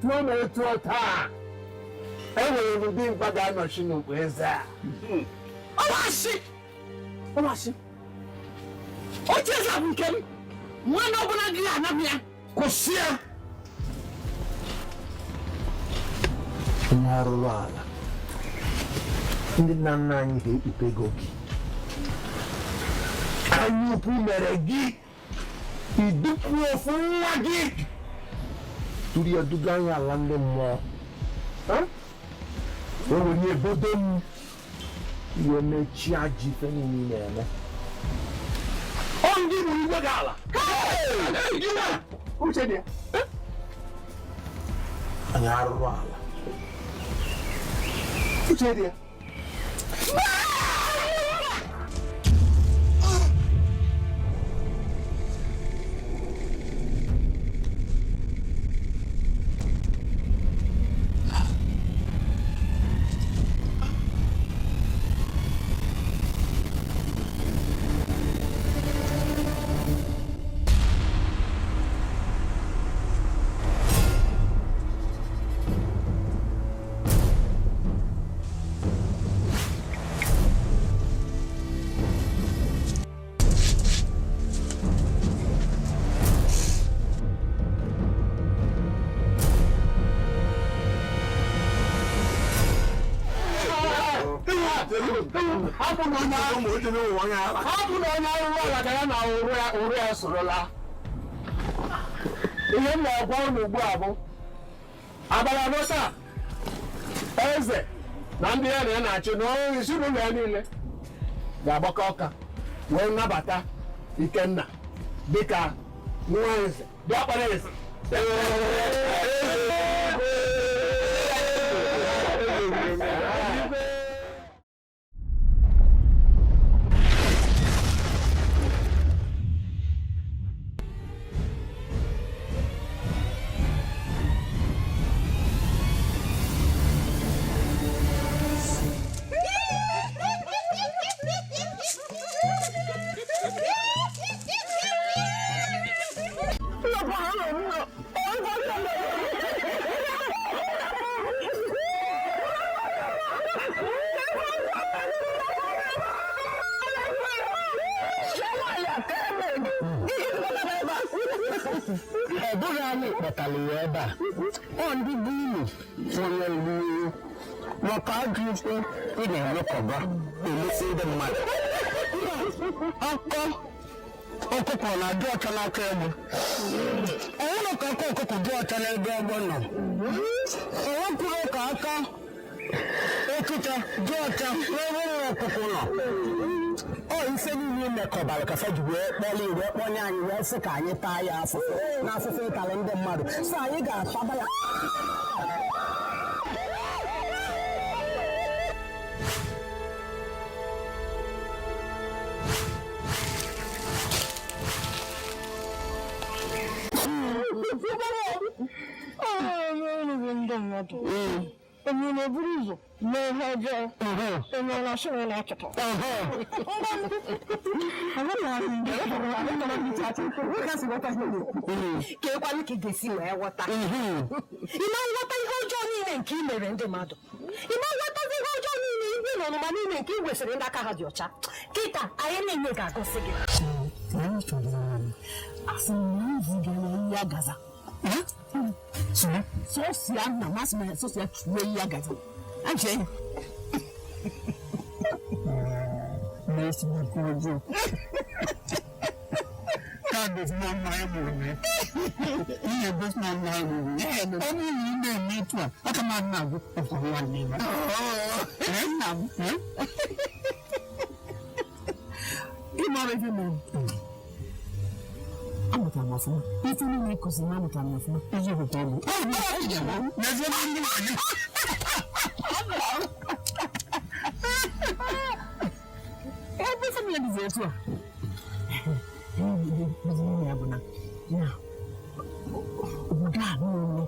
tụọ m etuo taa, enwere m ụdị mkpa ga-anọchi n'okpu eze a.
Ọwashi! Ọwashi! Oche eze bụ nke m, nwanne ọbụla gị ga-anapụ ya.
Kwụsị ya!
Onye arụrụ ala, ndị nna nna anyị ga-ekpupe gị obi. Anya ukwu mere gị idupu ofu nwa gị tụrụ ya duga anyị ala ndị mmụọ. O nwere ebodo m iwe mechie ajọ ife niile ị na-eme. Ọ ndị bụ igwe gị ala.
Uche dị ya.
Anyị arụrụ ala.
Uche dị ya. Hapụ na onye arụrụ ala ka ya na ụrụ ya sorola. Ihe m na-agwa unu ugbu a bụ abalị anọ taa, eze na ndị ya na ya na-achị na ezinụlọ ya niile ga-agbakọ ọka wee nabata Ikenna dịka nwa eze, diọkpara eze.
Ọ bụghị anyị kpọtara ya ebe a, ọ ndị bụ unu onye iwu maka ajọ ife ị na-emekọba emesi ndị mmadụ. Akọ ọkụkọ na-adị ọcha n'aka egbe, ọnwụrụ ka aka ọkụkọ dị ọcha n'ebe egbe nọ, ọnwekwuru ka aka ọchịcha dị ọcha n'ebe ụmụ ọkụkọ nọ. Ọ ife niile mekọbara ka fa ji wee kpọrọ wee kpọnye anyị wee sị ka anyị taa ya afụfụ na afụfụ ịtalị ndị mmadụ, so anyị ga-ataba ya.
Onye na-eburu ụzọ mee ihe ọjọọ, onye ọ na-asị na ọ na-achọta.
Ka ekwanụ ka ị ga-esi wee ghọta. Ị ma nghọta ihe ọjọọ niile nke ị mere ndị mmadụ. Ị ma nghọtazi ihe ọjọọ niile iwe na ọnụma niile nke ị wesịrị ndị aka ha dị ọcha. Kịta anyị niile ga-agọsị gị.
Asị m na izu gara ya gaza. Sọsịa na masị m sọsịa tuo ya gaza. Aje.
Merci beaucoup. Ka gosi na mma ya gburu m. Ihe gosi na mma ya gburu m. Ọ bụrụ na ị na-eme etu a, aka m adị na-agụ ọkwa nwanne m. Nna m.
Ị mara ife mere. Amụtara m ọfụma. Ife niile kụziri m amụtara m ọfụma.
Eziokwu ka ọ bụ. N'ezie na ndị nwanyị.
Ebe ife niile dịzi etu a. Ya bụ na obodo a niile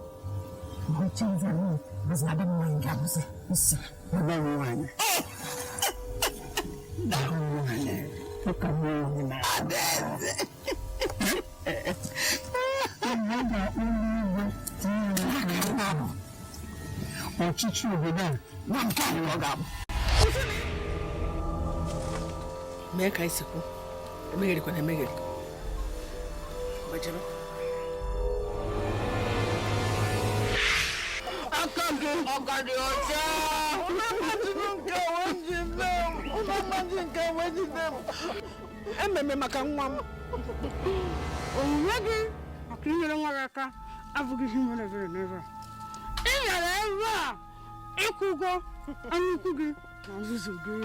bụ oche eze niile bụzi ada m nwaanyị ga-abụzi isi.
Ada m nwaanyị. Ada m nwaanyị. Ụka m nwaanyị na adaeze. Ọchịchị obodo a na nke anyị ọ ga-abụ.
Mee ka isi kwu, emegherikwana emegheri. Gbajebe.
Aka gị ọ ka dị ọcha? Nke wee jide m. Ememe maka nwa m. Onyinye gị maka inyere nwa gị aka abụghị ihe mere ebere n'ebe a. Ị nyere ebe a ịkwụ ụgwọ anya ukwu gị na nzuzu gị.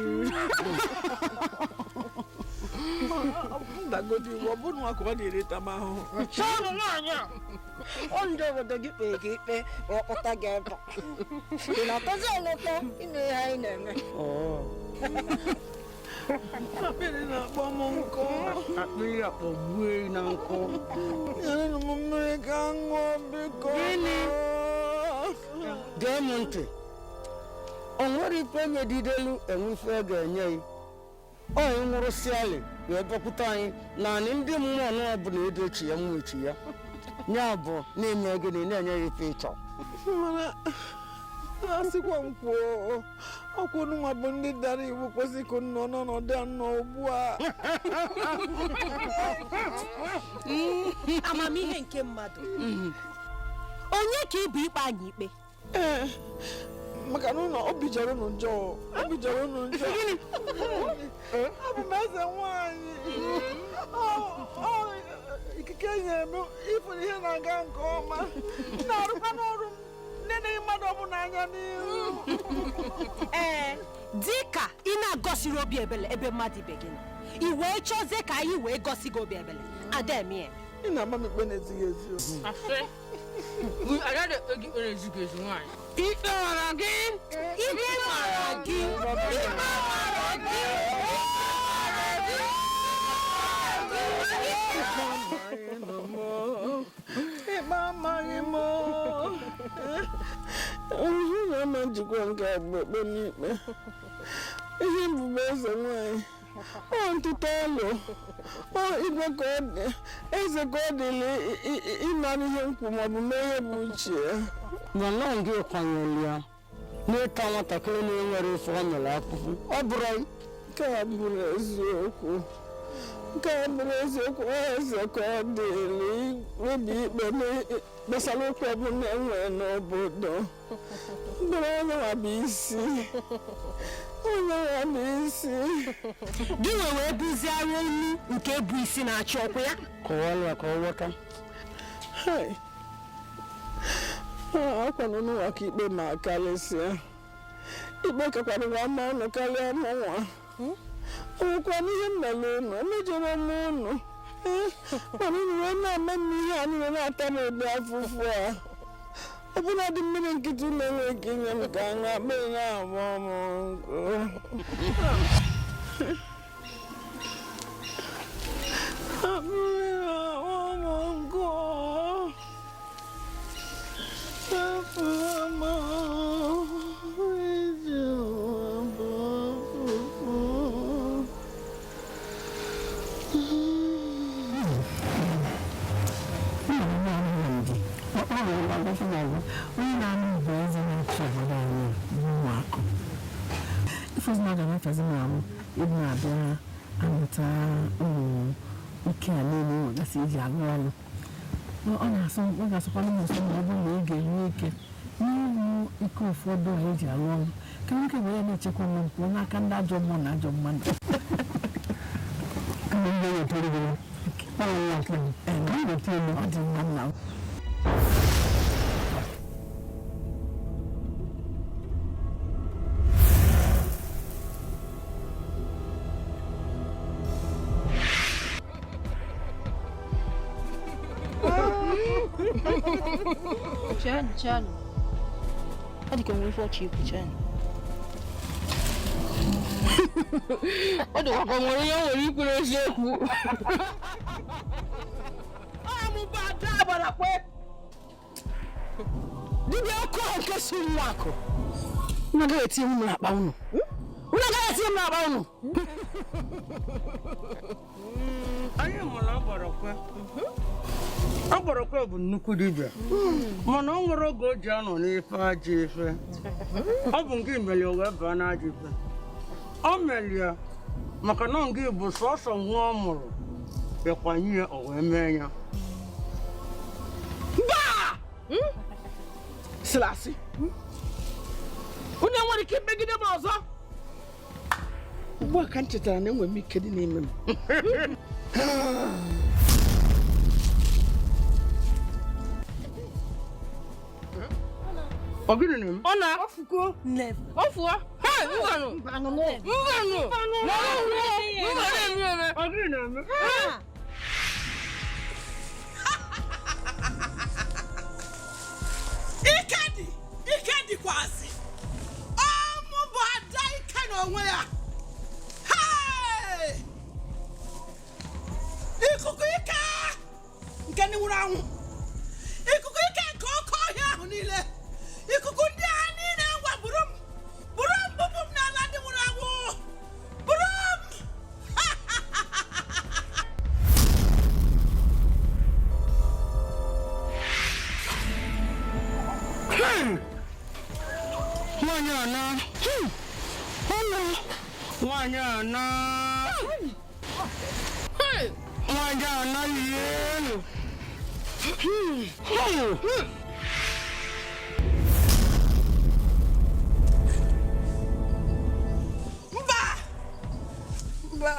Ndagodi iwu, ọ bụrụ nwa ka ọ na-ereta m ahụhụ.
Chọọnụ nwaanyị a. Ọ ndị obodo gị kpere gị ikpe wee kpọta gị ebe a. Ị na-atọzi anyị ụtọ ime ihe anyị na-eme.
Akpịrị na-akpọ m nkụ.
Akpịrị akpọgbuo na nkụ.
Nyerenụ m mmiri ka m ṅụọ biko.
Gịnị? Gee m ntị. O nwere ife nyedidelu enwe ife ọ ga-enye gị. Ọ nwụrụsị alị wee bịakwute anyị naanị ndị mmụọ na ọbụla edochi ya nwechi ya. Ya bụ na-eme gịnị na-enye ya ife ịchọ.
Mana asịkwa m kwuo, ọkwa unu nwa bụ ndị dara iwu kwesị ka unu nọ n'ọnọdụ a nọ ugbu a.
Amamihe nke mmadụ. Onye ka ị bụ ikpe anyị ikpe?
Ee, maka na ụlọ obi jọrọ unu njọ, obi jọrọ unu njọ. Abụ m eze nwaanyị. Ikike nyere m ịfụrụ ihe na-aga nke ọma. M na-arụkwa n'ọrụ m na-enyeghị mmadụ ọbụla anya n'ihu.
Ee, dịka ị na-agọsiri obi ebele ebe mmadụ ibe gị nọ, i wee chọzie ka anyị wee gosi gị obi ebele. Ademie.
Ị na-ama m ikpe na-ezighị ezi.
Ikpe mara gị.
Ikpe mara gị. Ikpe mara gị.
Ikpe amaghị m. Ihe na-ama njikwa nke abụ ekpe n'ikpe. Ihe mbụba eze nwanyị. Ọ ntụtụ ọlụ. Ọ igwe ka ọ dị. Eze ka ọ dịrị ịnara ihe nkwu maọbụ mee ihe bụ uche ya.
Mana gị kwanyere ya n'ịta nwatakịrị na-enwere ife ọ nyere afụfụ. Ọ bụrụ
nke a bụrụ eziokwu. Nke a bụrụ eziokwu, eze ka ọ dịrị ikpebi ikpe gbasara okwu ọbụla e nwere n'obodo. Bụrụ onye nwa bụ isi. Onye nwa bụ isi.
Gị nwe wee bụziara olu nke bụ isi na-achị ọkwa ya.
Kọwara ya ka ọ ghọta.
Akwa n'ụwa ka ikpe ma karịsịa. Ikpe kakwara ama ụnụ karịa mụnwa. Ọnwụkwa n'ihe m mere ụnụ, emejọrọ m ụnụ. Mana unu wee na-eme m ihe a niile na-ata m ụdị afụfụ a. Ọbụla dị mmiri nkịtị ụlọ enweghị ike inye m ka aṅụ akpịrị na-agba m nkụ. Akpịrị na-agba m nkụ.
Ike a niile nwegasị eji arụ ọrụ. Ọ na-asọ ọ ga-asọkwanụ m ụsọ ma ọ bụrụ na ị ga-enwe ike n'ịrụ ike ụfọdụ a eji arụ ọrụ ka nwoke were na-echekwa onwe m pụọ n'aka ndị ajọ mmụọ na ajọ mmadụ. Ọ dị mma nna m.
Chenụ, chenụ. Ọ dị ka onwe ife ọchị ikwu, chenụ.
Ọ dịkwa ka o nwere ihe o nwere ikwu n'eziokwu.
Ọ mụ bụ Ada Agbarakwe. Dibịa ọkụ ahụ nke si nwa akụ.
Unu agaghị etinye m n'akpa unu. Unu agaghị etinye m n'akpa unu.
Anyị mụrụ Agbarakwe. Agbarakwe bụ nnukwu dibịa. Mana o nwere oge o ji anọ n'ife ajọ ife. Ọ bụ nke mere o wee baa n'ajọ ife. O melie maka na nke bụ sọsọ nwa ọ mụrụ ịkwanye ya o wee mee ya.
Mba! Sịlasị. Unu enwere ike imegide m ọzọ? Ugbu a ka m chetara na enwere m ike dị n'ime m.
Ọ gịnị na-eme? Ọ na. Ofuo. Ofuo. Hey, mbanụ. Mbanụ. Mbanụ. Mma na-eme eme. Ọ gịnị na-eme?
Ike dị, ike dịkwazị. Ọmụ bụ ada ike n'onwe ya. Hey! Ikuku ike nke ndị nwụrụ anwụ, ikuku ike nke oke ọhịa ahụ niile, ikuku ndị a niile, ngwa buru m, buru m, bupụ m n'ala ndị nwụrụ anwụ, buru m.
Nwaanyị a na nwaanyị a na nwaanyị a na elu.
Mba, mba.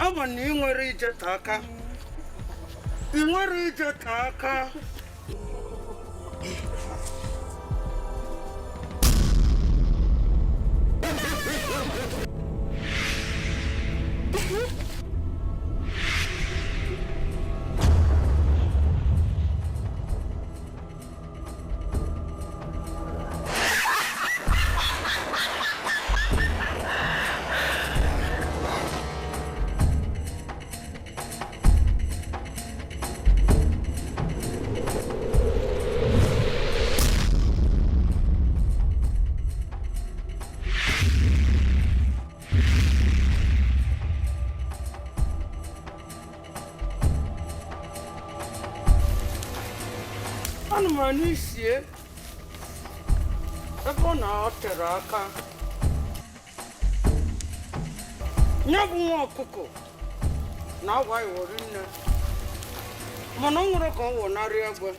Ọ bụ na ị nwere ijete aka, ị nwere ijete aka. Ana m anụ isie ebe ọ na-tere aka ya bụ nwa ọkụkọ na-awa iwori nne, mana ọ nwere ka ọ wụnarị egbe.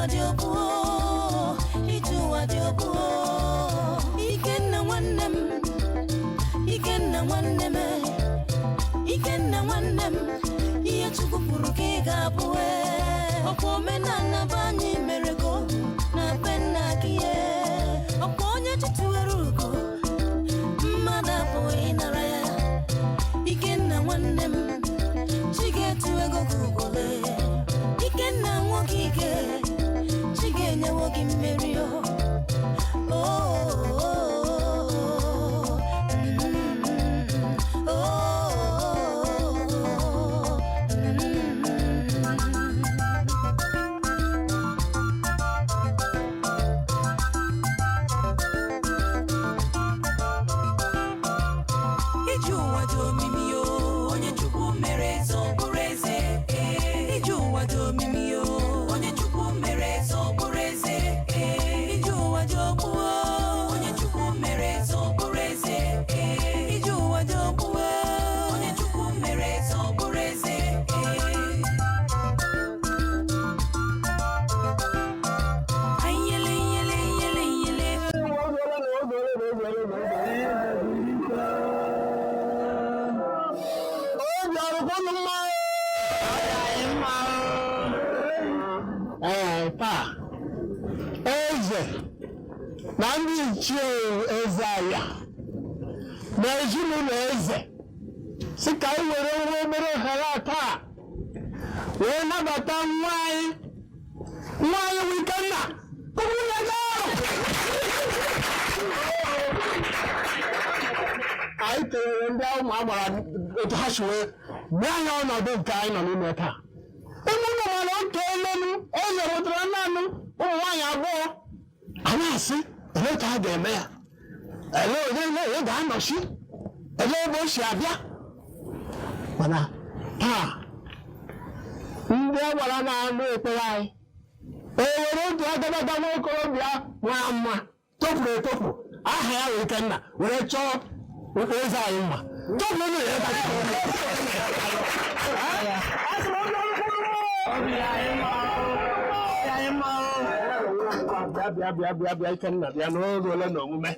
Ụwa dị ogbu o, ije ụwa dị ogbu o. Ikenna nwanne m, Ikenna nwanne m, Ikenna nwanne m, ihe Chukwu kwuru ka ị ga-abụ ee. Ọkwa omenala be anyị mere ka ohu na be nna gị ee. Ọkwa onye chịtụwere ugo, mmadụ apụghị ịnara ya. Ikenna nwanne m, chi ga-etu ego ka ugole. Ikenna nwoke ike, chi ga-enyewo gị mmeri o. Oh, oh, oh, oh, oh, oh,
Ije ụwa dị omimi o, onye Chukwu mere eze ọ bụrụ eze. Ee. Ije ụwa dị omimi o, onye Chukwu mere eze ọ bụrụ eze. Ee. Ije ụwa dị ogbu o, onye Chukwu mere eze ọ bụrụ eze. Ee. Ije ụwa dị ogbu o, onye Chukwu mere eze ọ bụrụ eze. Ee. Anyele, nyele, nyele, nyele.
Obi ọrụkwanụ mma. Ee, taa eze na ndị ichie eze aya na ezinụlọ eze si ka anyị were nwa obere ohere a taa wee nabata nwa anyị, nwa anyị bụ Ikenna. Anyị kelere ndị ụmụ agbara otu ha si wee nye anyị ọnọdụ nke anyị nọ n'ime taa. Ụmụnne mara otu elelu eze rụtara naanị ụmụ nwaanyị abụọ. Anyị asị ele otu a ga-eme ya, ele onye ele onye ga-anọchi, ele ebe o si abịa. Mana taa ndị agbara na-anụ ekpere anyị e were otu agadaga nwokorobịa mara mma topụrụ etopụ, aha ya wee Ikenna, were chọọ eze anyị mma. Topụrụ ya. Bịa, bịa, bịa, bịa, bịa, Ikenna, bịa n'oge ole na omume,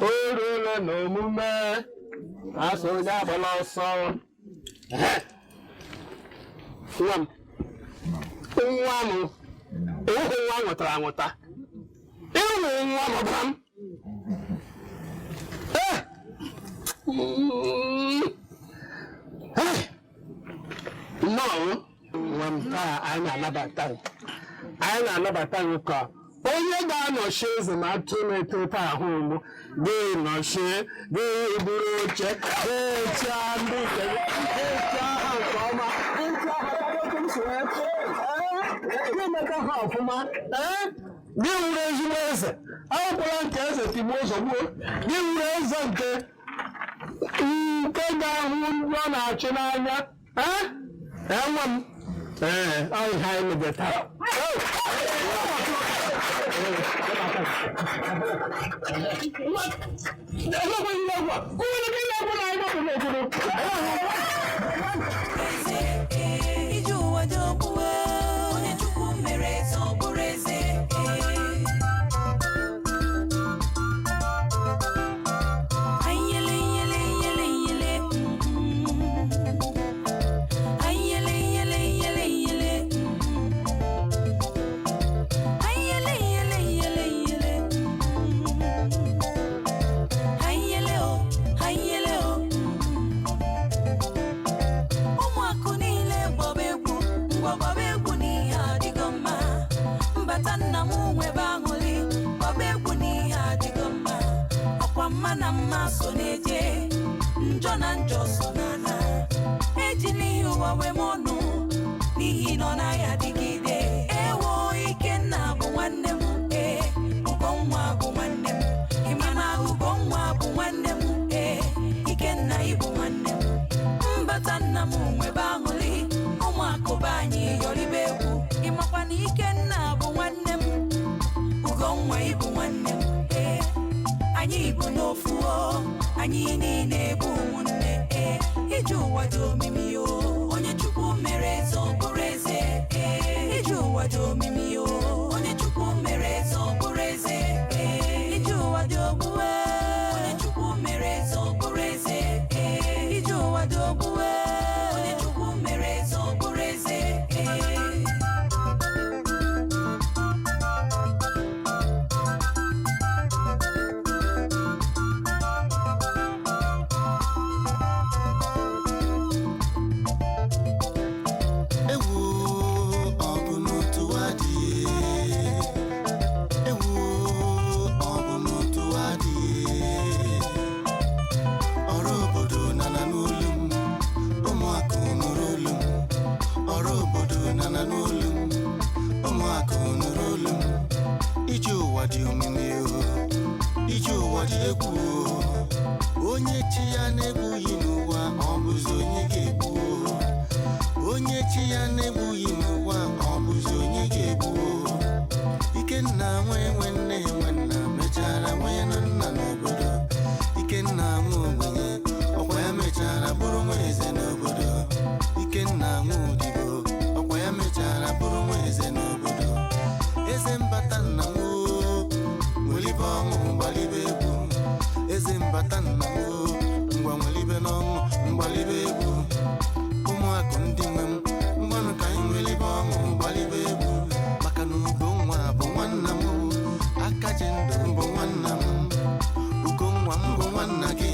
oge ole na omume asụ onye agbala ọsọ. Nwa m, nwa m, enweghị nwa m nwetara anwụta ịhụ nwa m ọbara m. Ee! Ee! Nnọọ nwa m, taa anyị na-anabata gị, anyị na-anabata gị ka onye ga-anọchi eze ma atụ na-eto eto ahụ mgbu gị nọchie gị, buru oche gị, chịa ndị nke gị, gị chịa ha nke ọma, gị chịa ha karịa otu m si wee chịa. Ee, gị meta ha ọfụma. Ee, gị wuru ezigbo eze, akwụkwọla nke eze tigbuo zọgbuo, gị wuru eze nke ga-ahụ ndị ọ na-achị n'anya. Ee, ee, nwa m, ee, ọ ihe anyị mege taa.
Ije ụwa dị ogbu o, onye Chukwu mere eze ọ bụrụ eze. Anyele, nyele, nyele, nyele. Anyele, nyele, nyele, nyele. Anyele, nyele, nyele, nyele. Anyele o, anyele o. Ụmụakụ niile gbaba egwu, ngwa gbaba egwu n'ihe adịgo mma. Mbata nna m nwebe aṅụrị, gbaba egwu n'ihe adịgo mma. Ọkwa mma na mma so na-eje, njọ na njọ so n'ala. Eji n'ihi ụwa wee m ọnụ, n'ihi na ọ naghị adịgide. Ewo, Ikenna bụ nwanne m, ee, Ugonwa bụ nwanne m. Ị ma na Ugonwa bụ nwanne m, ee, Ikenna ị bụ nwanne m. Mbata nna m nwebe aṅụrị, ụmụakụba anyị yọrịba egwu. Ịmakwa na Ikenna bụ nwanne m, Ugonwa ị bụ nwanne m, ee. Anyị bụ n'ofu o, anyị niile bụ ụmụnne, ee. Ije ụwa dị omimi o, onye Chukwu mere eze ọ bụrụ eze, ee. Ije ụwa dị omimi o.
Dị omimi o, ije ụwa dị egwu o. Onye chi ya na-egbughị n'ụwa, ọ bụzi onye ga-egbu o. Onye chi ya na-egbughị n'ụwa, ọ bụzi onye ga-egbu o. Ikenna nwe nwe nne nwe nna mechara nwee na nna n'obodo. Ikenna nwe ogbenye ọkwa ya mechara bụrụ nwa eze n'obodo. Ikenna nwe odibo ọkwa ya mechara bụrụ nwa eze n'obodo. Eze mbata nna m o, nwelibe ọṅụ gbalibe egwu. Eze mbata nna m o, ngwa nwelibe n'ọṅụ mgbalibe egwu. Ụmụakụ ndị nwe m, ngwanụ ka anyị nwelibe ọṅụ gbalibe egwu, maka na ugo nwa bụ nwanna m, aka ji ndụ bụ nwanna m. Ugo nwa m bụ nwanna gị,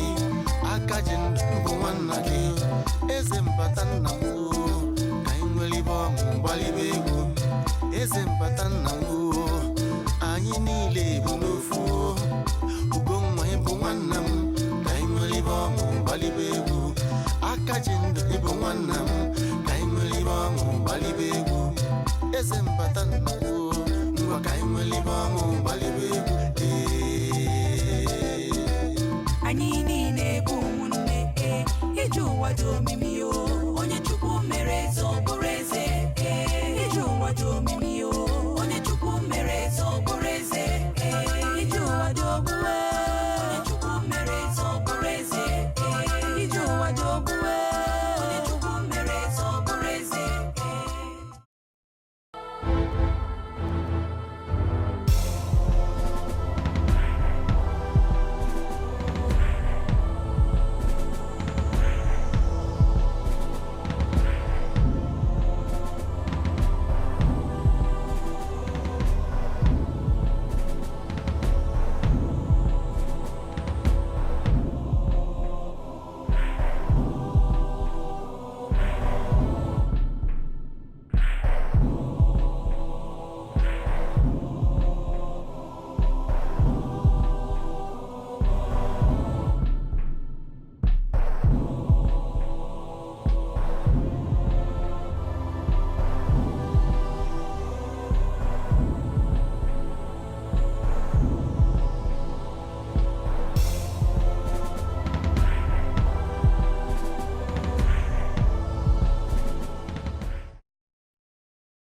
aka ji ndụ bụ nwanna gị. Eze mbata nna m o, ka anyị nwelibe ọṅụ gbalibe egwu. Eze mbata nna m o, anyị niile bụ n'ofu o. Ugo nwa ịbụ nwanna m, ka anyị nwelibe ọṅụ gbalibe egwu. Aka ji ndụ ịbụ nwanna m, ka anyị nwelibe ọṅụ gbalibe egwu. Eze mbata nna m o, ngwa ka anyị nwelibe ọṅụ gbalibe egwu. Ee.
Anyị niile bụ ụmụnne e, ije ụwa dị omimi o. Onye Chukwu mere eze.